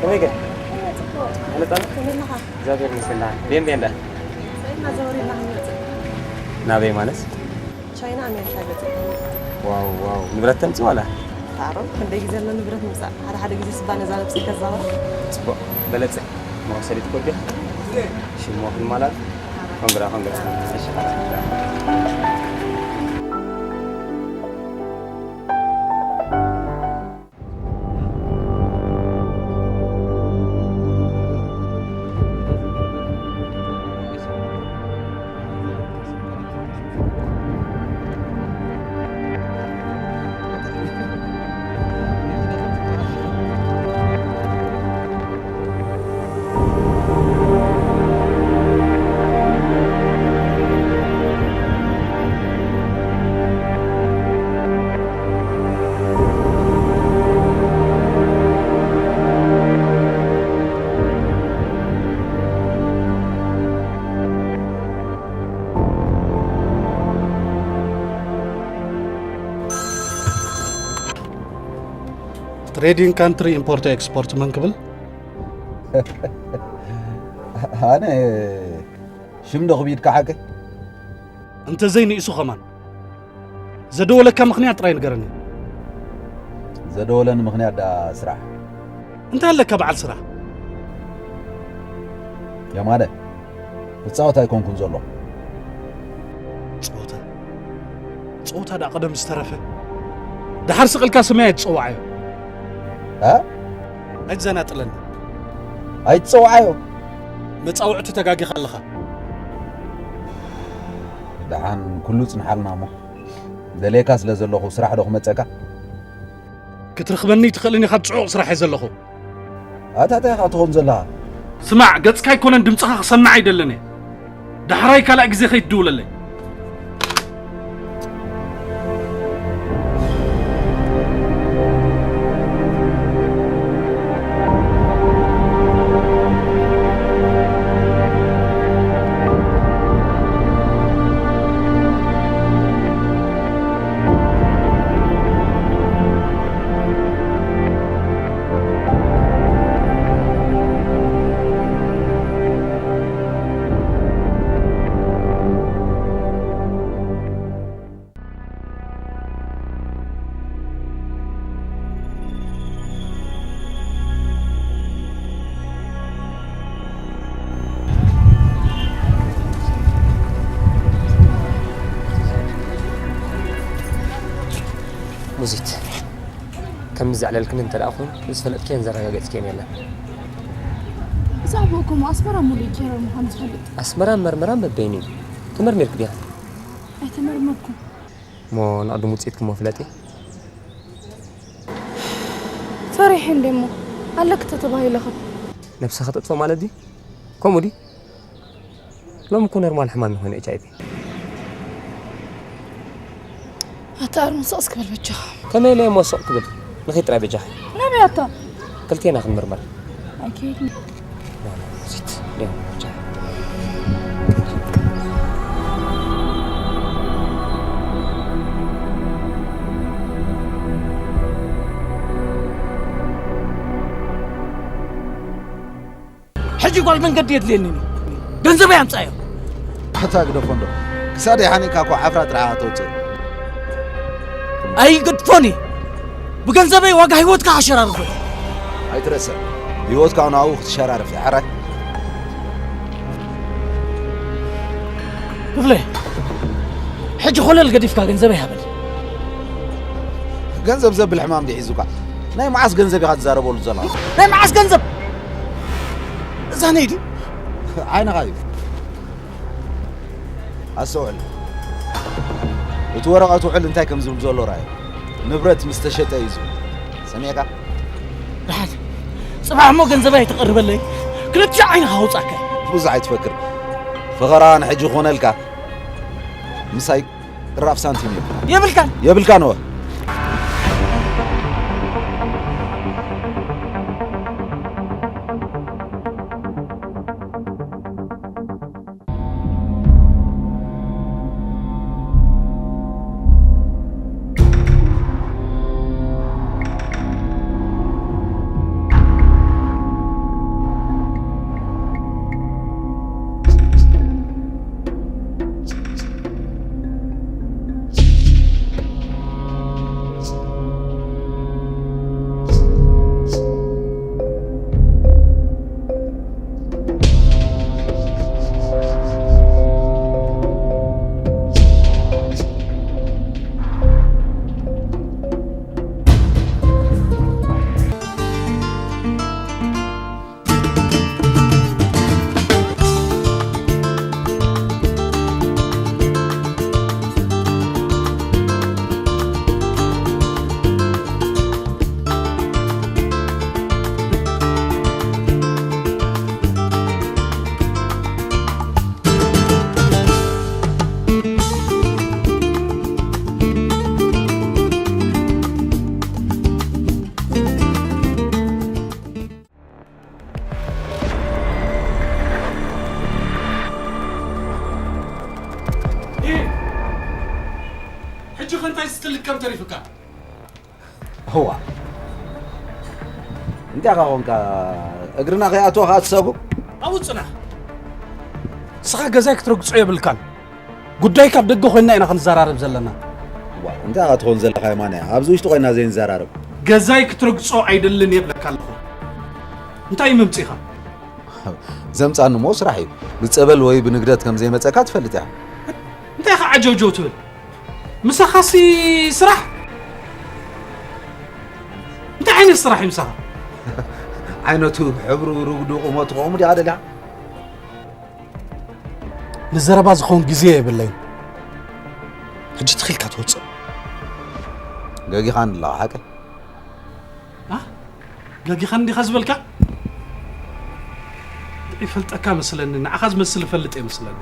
ከመይ ገ? ኣለጣ? ከመይ ኣለኻ? እግዚኣብሔር ይመስገን። ደህና። ደን ደን ዳ? ሰይድና ዘወር ኢልና ክንመጽእ። ናበይ ማለት? ቻይና ኣሜሪካ ገጽ። ዋው ዋው። ንብረት ተምጽእ ዋላ? ታሮ ክንደይ ግዜ ኣሎ ንብረት ምምጻእ? ሓደ ሓደ ግዜ ስባ ነዛ ነብሲ ከዛወራ። ጽቡቕ። በለጸ። መወሰዲት ኮዲ። ሽሞ ክንማላት። ኮንግራ ኮንግራ። እሺ። ትሬዲንግ ካንትሪ ኢምፖርት ኤክስፖርት መን ክብል? ኣነ ሽም ዶ ክብይድካ ሓቂ? እንተዘይ ንኢሱ ከማን ዘደወለካ ምኽንያት ጥራይ ንገረኒ። ዘደወለኒ ምኽንያት ዳ ስራሕ። እንታይ ኣለካ በዓል ስራሕ? የማነ፣ እጻወት ኣይኮንኩን ዘሎ። ጸወታ ጸወታ ዳ ቀደም ዝተረፈ። ደሓር ስቕልካ ስመይ ኣይትጸዋዓዮ። እ? ኣይትዘናጥለኒ። ኣይትጸዋዓዮ። መጻውዕቲ ተጋጊኻ ኣለኻ። ደሓን ኩሉ ጽንሓልና እሞ ደሌካ ስለ ዘለኹ ስራሕ ዶ ክመጸካ? ክትረኽበኒ ትኽእልን ኢኻ ጽዑቕ ስራሕ እየ ዘለኹ። ኣታ እንታይ ኢኻ ትኾን ዘለኻ? ስማዕ፣ ገጽካ ኣይኮነን ድምጽኻ ክሰምዕ ኣይደልን እየ። ዳሕራይ ካልኣይ ግዜ ከይትድውለለይ። ሙዚት፣ ከም ዘዕለልክን እንተ ደኣ ኮይኑ ምስ ፈለጥክዮን ዘረጋገጽክዮን የለን። ብዛዕባኡ ከምኡ ኣስመራ ሙሉእ ኬረር ምዃኑ ዝፈልጥ። ኣስመራን መርመራን በበይኑ እዩ። ተመርሚርክ ዲኻ? ኣይተመርመርኩን። እሞ ንቕድም ውጽኢትክሞ ፍለጢ። ፈሪሐ እንደ እሞ ኣለክ ተተባሂለኹ። ነብስኻ ተጥፍእ ማለት ድዩ? ከምኡ ድዩ? ሎሚ እኮ ኖርማል ሕማም ይኾን ኤች ኣይ ቪ። ኣታ ኣርሙን ስቕ እስክበል በጃኻ። ከመይ ኢለ እሞ ስቕ ክብል? ንኺድ ጥራይ በጃኺ። ናበይ ኣታ? ክልቴና ክንምርመር። ኣይከይድን። ዚት ዲያ በጃኺ። ሕጂ ጓል መንገዲ የድልየኒ እዩ። ገንዘበይ ኣምጻዮ። ኣታ ግደፎ እንዶ። ክሳደይ ሓኒቕካ እኮ ዓፍራ ጥራሕ እያ ተውጽእ። ኣይግድፎን እዩ። ብገንዘበይ ዋጋ ህይወትካ ኣሸራርፎ እዩ። ኣይትረስዕ። ህይወትካ እውን ኣብኡ ክትሸራርፍ እያ። ሕራይ። ክፍለ፣ ሕጂ ኮለል ገዲፍካ ገንዘበይ ሃበኒ። ገንዘብ ዘብል ሕማም ድዩ ሒዙካ? ናይ መዓስ ገንዘብ ኢኻ ትዛረበሉ ዘለኻ? ናይ መዓስ ገንዘብ? እዛ ነይ ድዩ? ዓይንኻ እዩ። ኣስተውዕል። እቲ ወረቐት ውዕል እንታይ ከም ዝብል ዘሎ ርኣዮ። ንብረት ምስ ተሸጠ እዩ ዝብል። ሰሚዕካ? ደሓን። ጽባሕ እሞ ገንዘበይ ኣይተቐርበለይ። ክልቲኡ ዓይንኻ ከውጻካ። ብዙሕ ኣይትፈክር። ፈኸራ ንሕጂ ክኾነልካ። ምሳይ ራፍ ሳንቲም የብልካ። የብልካን? የብልካን እወ። ሕጂ ከ እንታይ ስትልከም ተሪፍካ? እዋ እንታይ ኻ ኾንካ? እግርና ከይኣትዎ ኸዓ ትሰጉ? ኣብኡ ጽናሕ። ንስኻ ገዛይ ክትረግጾ የብልካን። ጉዳይ ካብ ደገ ኮይንና ኢና ክንዘራረብ ዘለና። ዋ፣ እንታይ ኻ ትኾን ዘለኻ የማነ? ኣብዚ ውሽጢ ኮይንና ዘይንዘራረብ። ገዛይ ክትረግጾ ኣይደልን የብለካ ኣለኹ። እንታይ እዩ መምጺኻ? ዘምጻኒ እሞ ስራሕ እዩ። ብጸበል ወይ ብንግደት ከም ዘይመጸካ ትፈልጥ ኢኻ። እንታይ ኻ ዓጀውጀው ትብል? ምሳኻሲ ስራሕ? እንታይ ዓይነት ስራሕ እዩ ምሳኻ? ዓይነቱ፣ ሕብሩ፣ ርጉዱ፣ ቁመቱ ከምኡ ዲኻ ደሊኻ? ንዘረባ ዝኸውን ግዜ የብለይን። ሕጂ ትኺልካ ትወጽእ። ገጊኻኒ ኣለኻ ሓቀይ? ኣ? ገጊኻኒ ዲኻ ዝበልካ? ይፈልጠካ መስለኒ፣ ንዓኻ ዝመስል እፈልጥ እየ መስለኒ።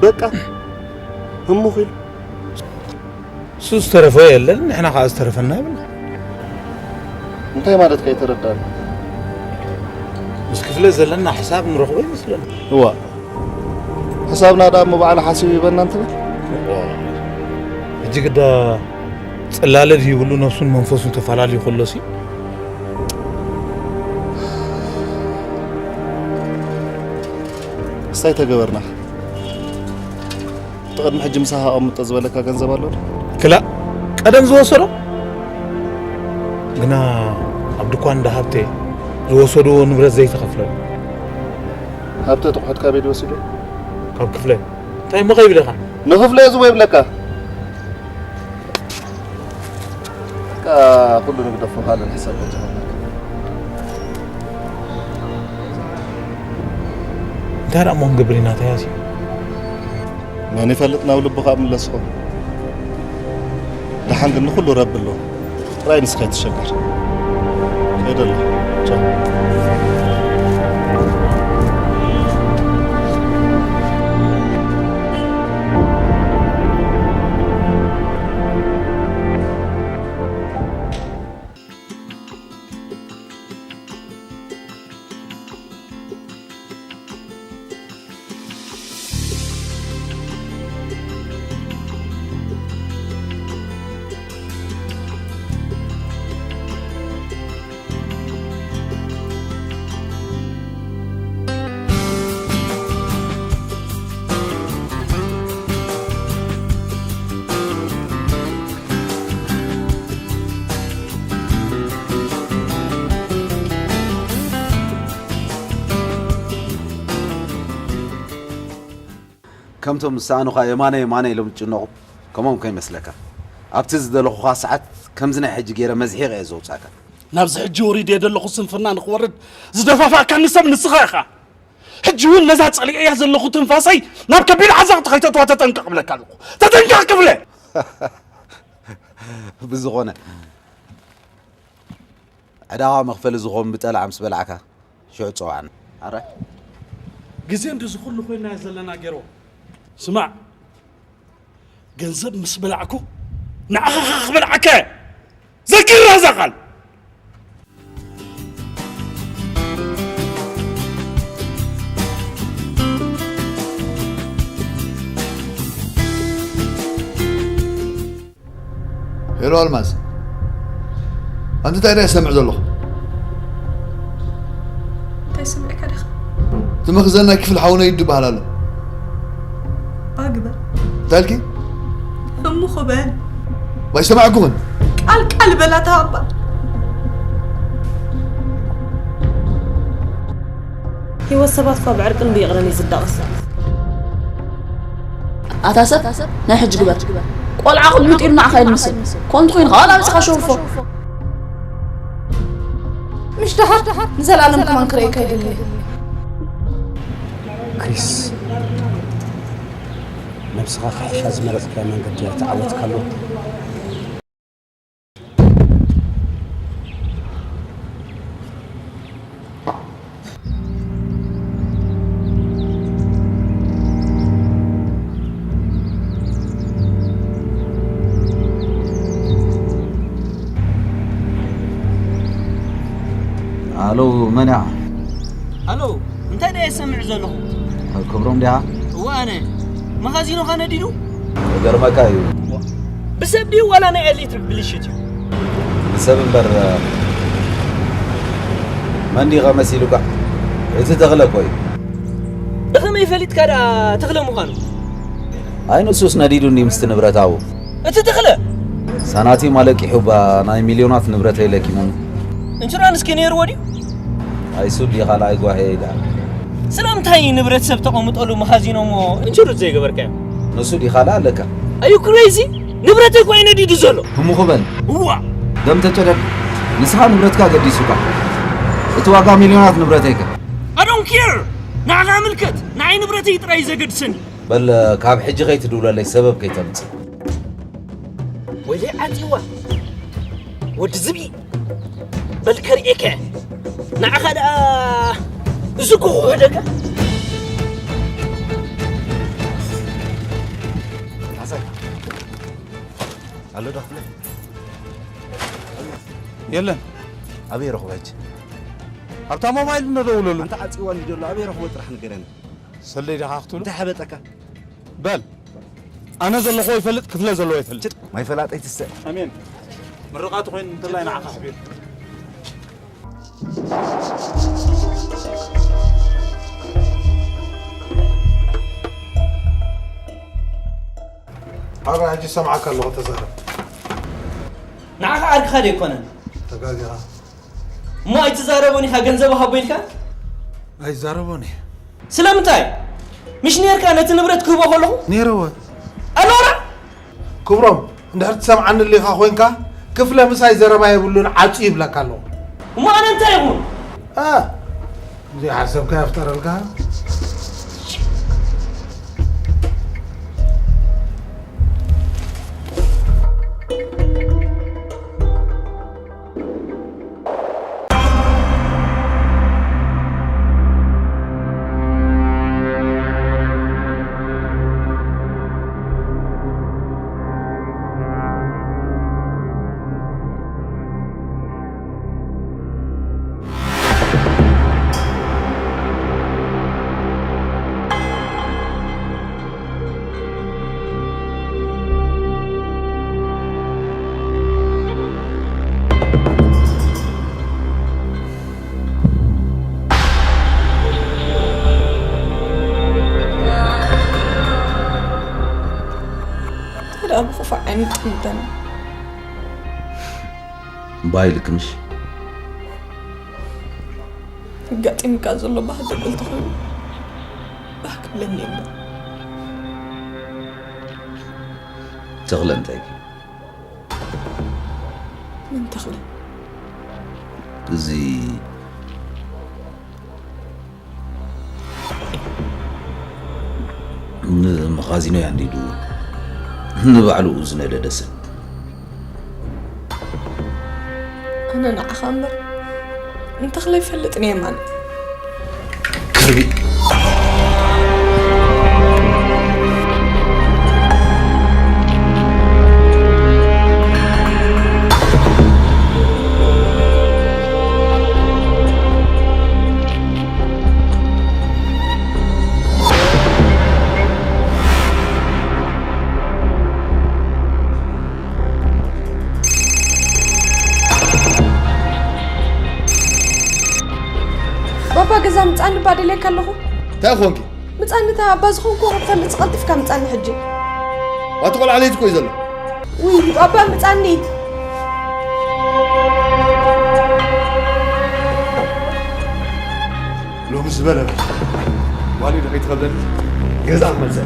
በቃ ህሙኽ ኢሉ። እሱ ዝተረፈ የለን፣ ንሕና ከዓ ዝተረፈና የብልና። እንታይ ማለት ከይተረዳኒ? ምስ ክፍለ ዘለና ሕሳብ ንረኽቦ ይመስለኒ። እዋ፣ ሕሳብና ደኣ እሞ ባዕሉ ሓሲቡ ይበና እንትብል? ሕጂ ግዳ ጽላለ ድሂብሉ ነፍሱን መንፈሱን ተፈላለዩ ከሎሲ፣ እንታይ ተገበርና? እቲ ቅድሚ ሕጂ ምሳኻ ኣቐምጦ ዝበለካ ገንዘብ ኣሎ ዶ? ክላእ፣ ቀደም ዝወሰዶ? ግና ኣብ ድኳን እንዳ ሃብተ ዝወሰድዎ ንብረት ዘይተኸፍለሉ። ሃብተ ትቑሑት ካበይ ድዩ ወሲዱ? ካብ ክፍለ። እንታይ እሞ ከይብለኻ? ንኽፍለ እየ ዝቦ ይብለካ። በቃ፣ ኩሉ ንግደፎ፣ ካልእ ንሕሰብ። እንታይ ደኣ እሞ ክንገብር ኢና፣ ታያሲ? መን ይፈልጥ፣ ናብ ልቡ ካብ ምለስኹም። ደሓን ግን ንኹሉ ረቢ ኣለዎ። ጥራይ ንስኻ ኣይትሸገር። ከይደ ኣለኹ። ቻው። ከምቶም ዝሰኣኑኻ የማነ የማነ ኢሎም ዝጭነቑ፣ ከምኦም ከይመስለካ። ኣብቲ ዝደለኹኻ ሰዓት ከምዚ ናይ ሕጂ ገይረ መዝሒቐ እየ ዘውጻእካ። ናብዚ ሕጂ ወሪደ ዘለኹ ስንፍና ንኽወርድ ዝደፋፋእካኒ ሰብ ንስኻ ኢኻ። ሕጂ እውን ነዛ ጸሊኤያ ዘለኹ ትንፋሰይ ናብ ከቢድ ዓዘቕቲ ከይተእትዋ ተጠንቀቕ እብለካ ኣለኹ። ተጠንቀቕ ክብለ። ብዝኾነ ዕዳኻ መኽፈሊ ዝኾን ብጠላዕ ምስ በላዕካ ሽዑ ጸውዓና። ኣረ ግዜ እንድዚ ኩሉ ኮይና ዘለና ገይሮ። ስማዕ፣ ገንዘብ ምስ በላዕኩ ንዓኻ ክበልዓካ እየ። ዘኪራ እዛ ቃል። ሄሎ ኣልማዝ፣ ኣንቲ እንታይ ደኣ ይሰምዕ ዘለኹ? እንታይ ሰሚዕካ ዲኻ? እቲ መኽዘን ናይ ክፍሊ ሓውነይ ይድበሃል ኣሎ። ባግበ እንታይ ኢልኪ? እሙኹ በል። ዋይ ሰማዕኩኽን። ቃል ቃል በላ ተሃባ። ህይወት ሰባት እኳ ብዕርቅን ብይቕረን እዩ ዝዳቐስ። ኣታ ሰብ ናይ ሕጂ ግበር። ቆልዓ ክልምጥ ኢሉ ንዓኻ እዩ ዝምስል። ከምኡ እንተኾይኑ ከኣ ናብጽኻ ሸውፎ። ምሽ ደሓር ንዘለኣለም ከማን ክርእየካ ይደሊ። ክሪስ ነብስኻ ክሕሻ ዝመረጽካዮ መንገዲ ኣይተዓወትካሉ። ኣሎ መን እያ? ኣሎ እንታይ ደየ ሰምዕ ዘለኹ? ክብሮም ዲኻ? እወ ኣነ። መኻዚኖኻ ነዲዱ? ክገርመካ እዩ። ብሰብ ድዩ ዋላ ናይ ኤሌክትሪክ ብልሽት እዩ? ብሰብ እምበር መን ዲኻ መሲሉካ? እቲ ተኽለ እኮ እዩ። ብኸመይ ፈሊጥካ ደኣ ተኽለ ምዃኑ? ኣይ ንሱስ ነዲዱኒ ምስቲ ንብረት ኣብኡ። እቲ ተኽለ ሳናቲም ኣለቂሑ እባ ናይ ሚልዮናት ንብረተይ ለኪሙኒ። ኢንሹራንስኪ ነይርዎ ድዩ? ኣይ ሱዲ ካልኣይ ጓሄ ኢላ። ስለምንታይ ንብረት ሰብ ተቐምጠሉ መኻዚኖ እሞ ኢንሹር ዘይገበርካዮ? ንሱዲ ካልኣ ኣለካ። ኣዩ ክሬዚ? ንብረተይ እኮ እዩ ነዲዱ ዘሎ። ህሙኹ በል። እዋ። ደም ተጨደድ። ንስኻ ንብረትካ ገዲሱካ። እቲ ዋጋ ሚልዮናት ንብረተይከ? I don't care። ንዓኻ ምልከት። ንዓይ ንብረተይ ጥራይ እዩ ዘገድሰኒ። በል ካብ ሕጂ ከይትድውለለይ ሰበብ ከይተምጽእ። ወይለይ ዓጺዋ ወዲ ዝብኢ በል ከርእየከ ንዓኻ ደኣ እዚ እኮ ክውሕደካ ኣሎ ዶ ክፍለ የለን ኣበይ ረኽቦ ሕጂ ኣብታ ሞባይል ነደውለሉ ኣንተ ዓጺዋ እንዲ ዘሎ ኣበይ ረኽቦ ጥራሕ ንገረኒ ሰለይ ደኻ ክትብሎ እንታይ ሓበጠካ በል ኣነ ዘለኹ ይፈልጥ ክፍለ ዘለዎ ይፈልጥ። ማይ ፈላጠይ ትስተ። ኣሜን። ምርቓት ኮይኑ እንተላይ ንዓኻ ኣሕቢሩ። ሓራይ ሕጂ ሰምዓካ ኣለኹ ተዛረብ። ንዓኻ ዓርክኻ ደይኮነን። ተጋጊኻ። እሞ ኣይትዛረቦን ኢኻ ገንዘብ ሃቦ ኢልካ? ኣይዛረቦን እየ። ስለምንታይ? ምሽ ኔርካ ነቲ ንብረት ክህቦ ከለኹ? ነይረወ። ኣኖራ? ክብሮም እንድሕር ትሰምዓኒ ሊኻ ኮይንካ ክፍለ ምሳይ ዘረባ የብሉን ዓጹ ይብለካ ኣለኹ። እሞ ኣነ እንታይ ይኹን? እ ዘይሓሰብካ የፍጠረልካ። ደኣ ብኽፉእ ዓይኒ ትጥምተኒ እምባይ ልክምሽ ኣጋጢሙካ ዘሎ ባህጊ እንተኾይኑ ባህ ክብለኒ እምበር ተኽለ እንታይ እዩ? ምን ተኽለ? እዚ ንመኻዚኖ ኣንዲዱ ንባዕሉ ዝነደደ ሰብ። ኣነ ንዓኻ እምበር ንተኽለ ኣይፈልጥን እየ ማን። ከርቢ ባባ ገዛ ምጻኒ ባደልየካ ኣለኹ። እንታይ ኾንኪ? ምጻኒ እታ ኣባ ዝኾንኩ ክፈልጥ ቀልጢፍካ ምጻኒ ሕጂ። ኣቲ ቆልዓ ለይቲ ኮይ ዘሎ። ውይ ባባ ምጻኒ። ሎሚ ዝበለ ዋሊ ደቂ ትኸብደኒ ገዛ ክመልሰ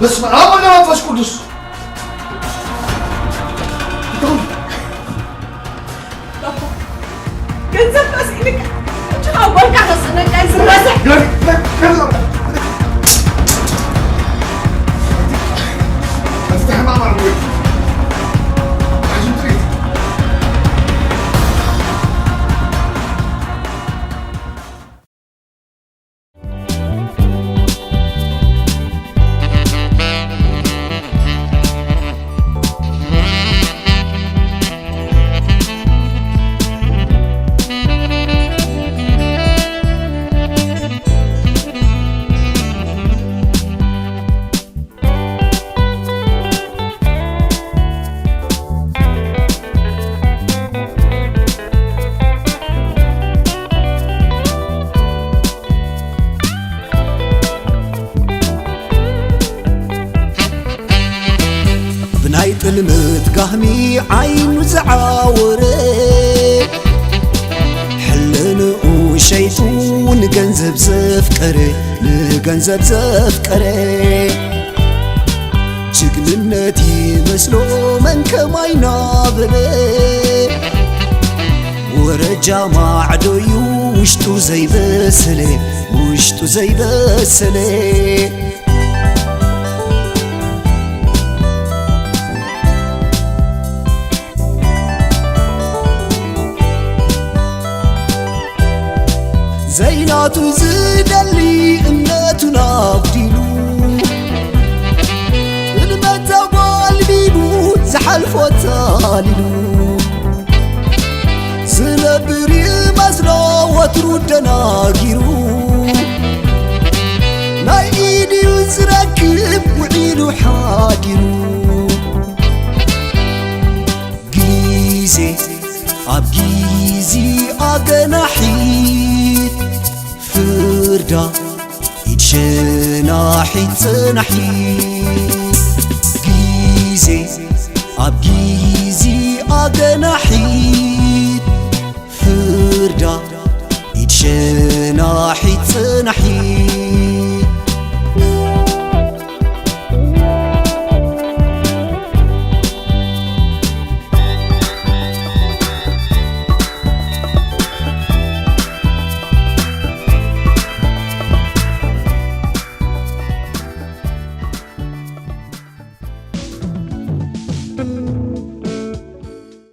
በስመ ኣብ ወወልድ ወመንፈስ ቅዱስ። ገንዘብ ተስኢንካ እጅኻ ጓልካ ከስእነካ እዩ ዝረስዕ። ብናይ ጥልምት ጋህሚ ዓይኑ ዝዓወረ ሕልንኡ ሸይጡ ንገንዘብ ዘፍቀረ ንገንዘብ ዘፍቀረ ጅግንነት ይመስሎ መን ከማይ ናበለ ወረጃ ማዕዶዩ ውሽጡ ዘይበሰለ ውሽጡ ዘይበሰለ ዘይናቱ ዝደሊ እምነቱን ኣብዲሉ እልመት ኣጓልቢቡ ዝሓልፎ ታሊሉ ዝነብር ይመስሎ ወትሩ ደናጊሩ ናይ ኢድዩ ዝረክብ ኣገናሒት ፍርዳ ኢድ ሸናሒት ጽናሒት ግዜ ኣብ ግዜ ኣገናሒት ፍርዳ ኢድ ሸናሒት ጽናሒት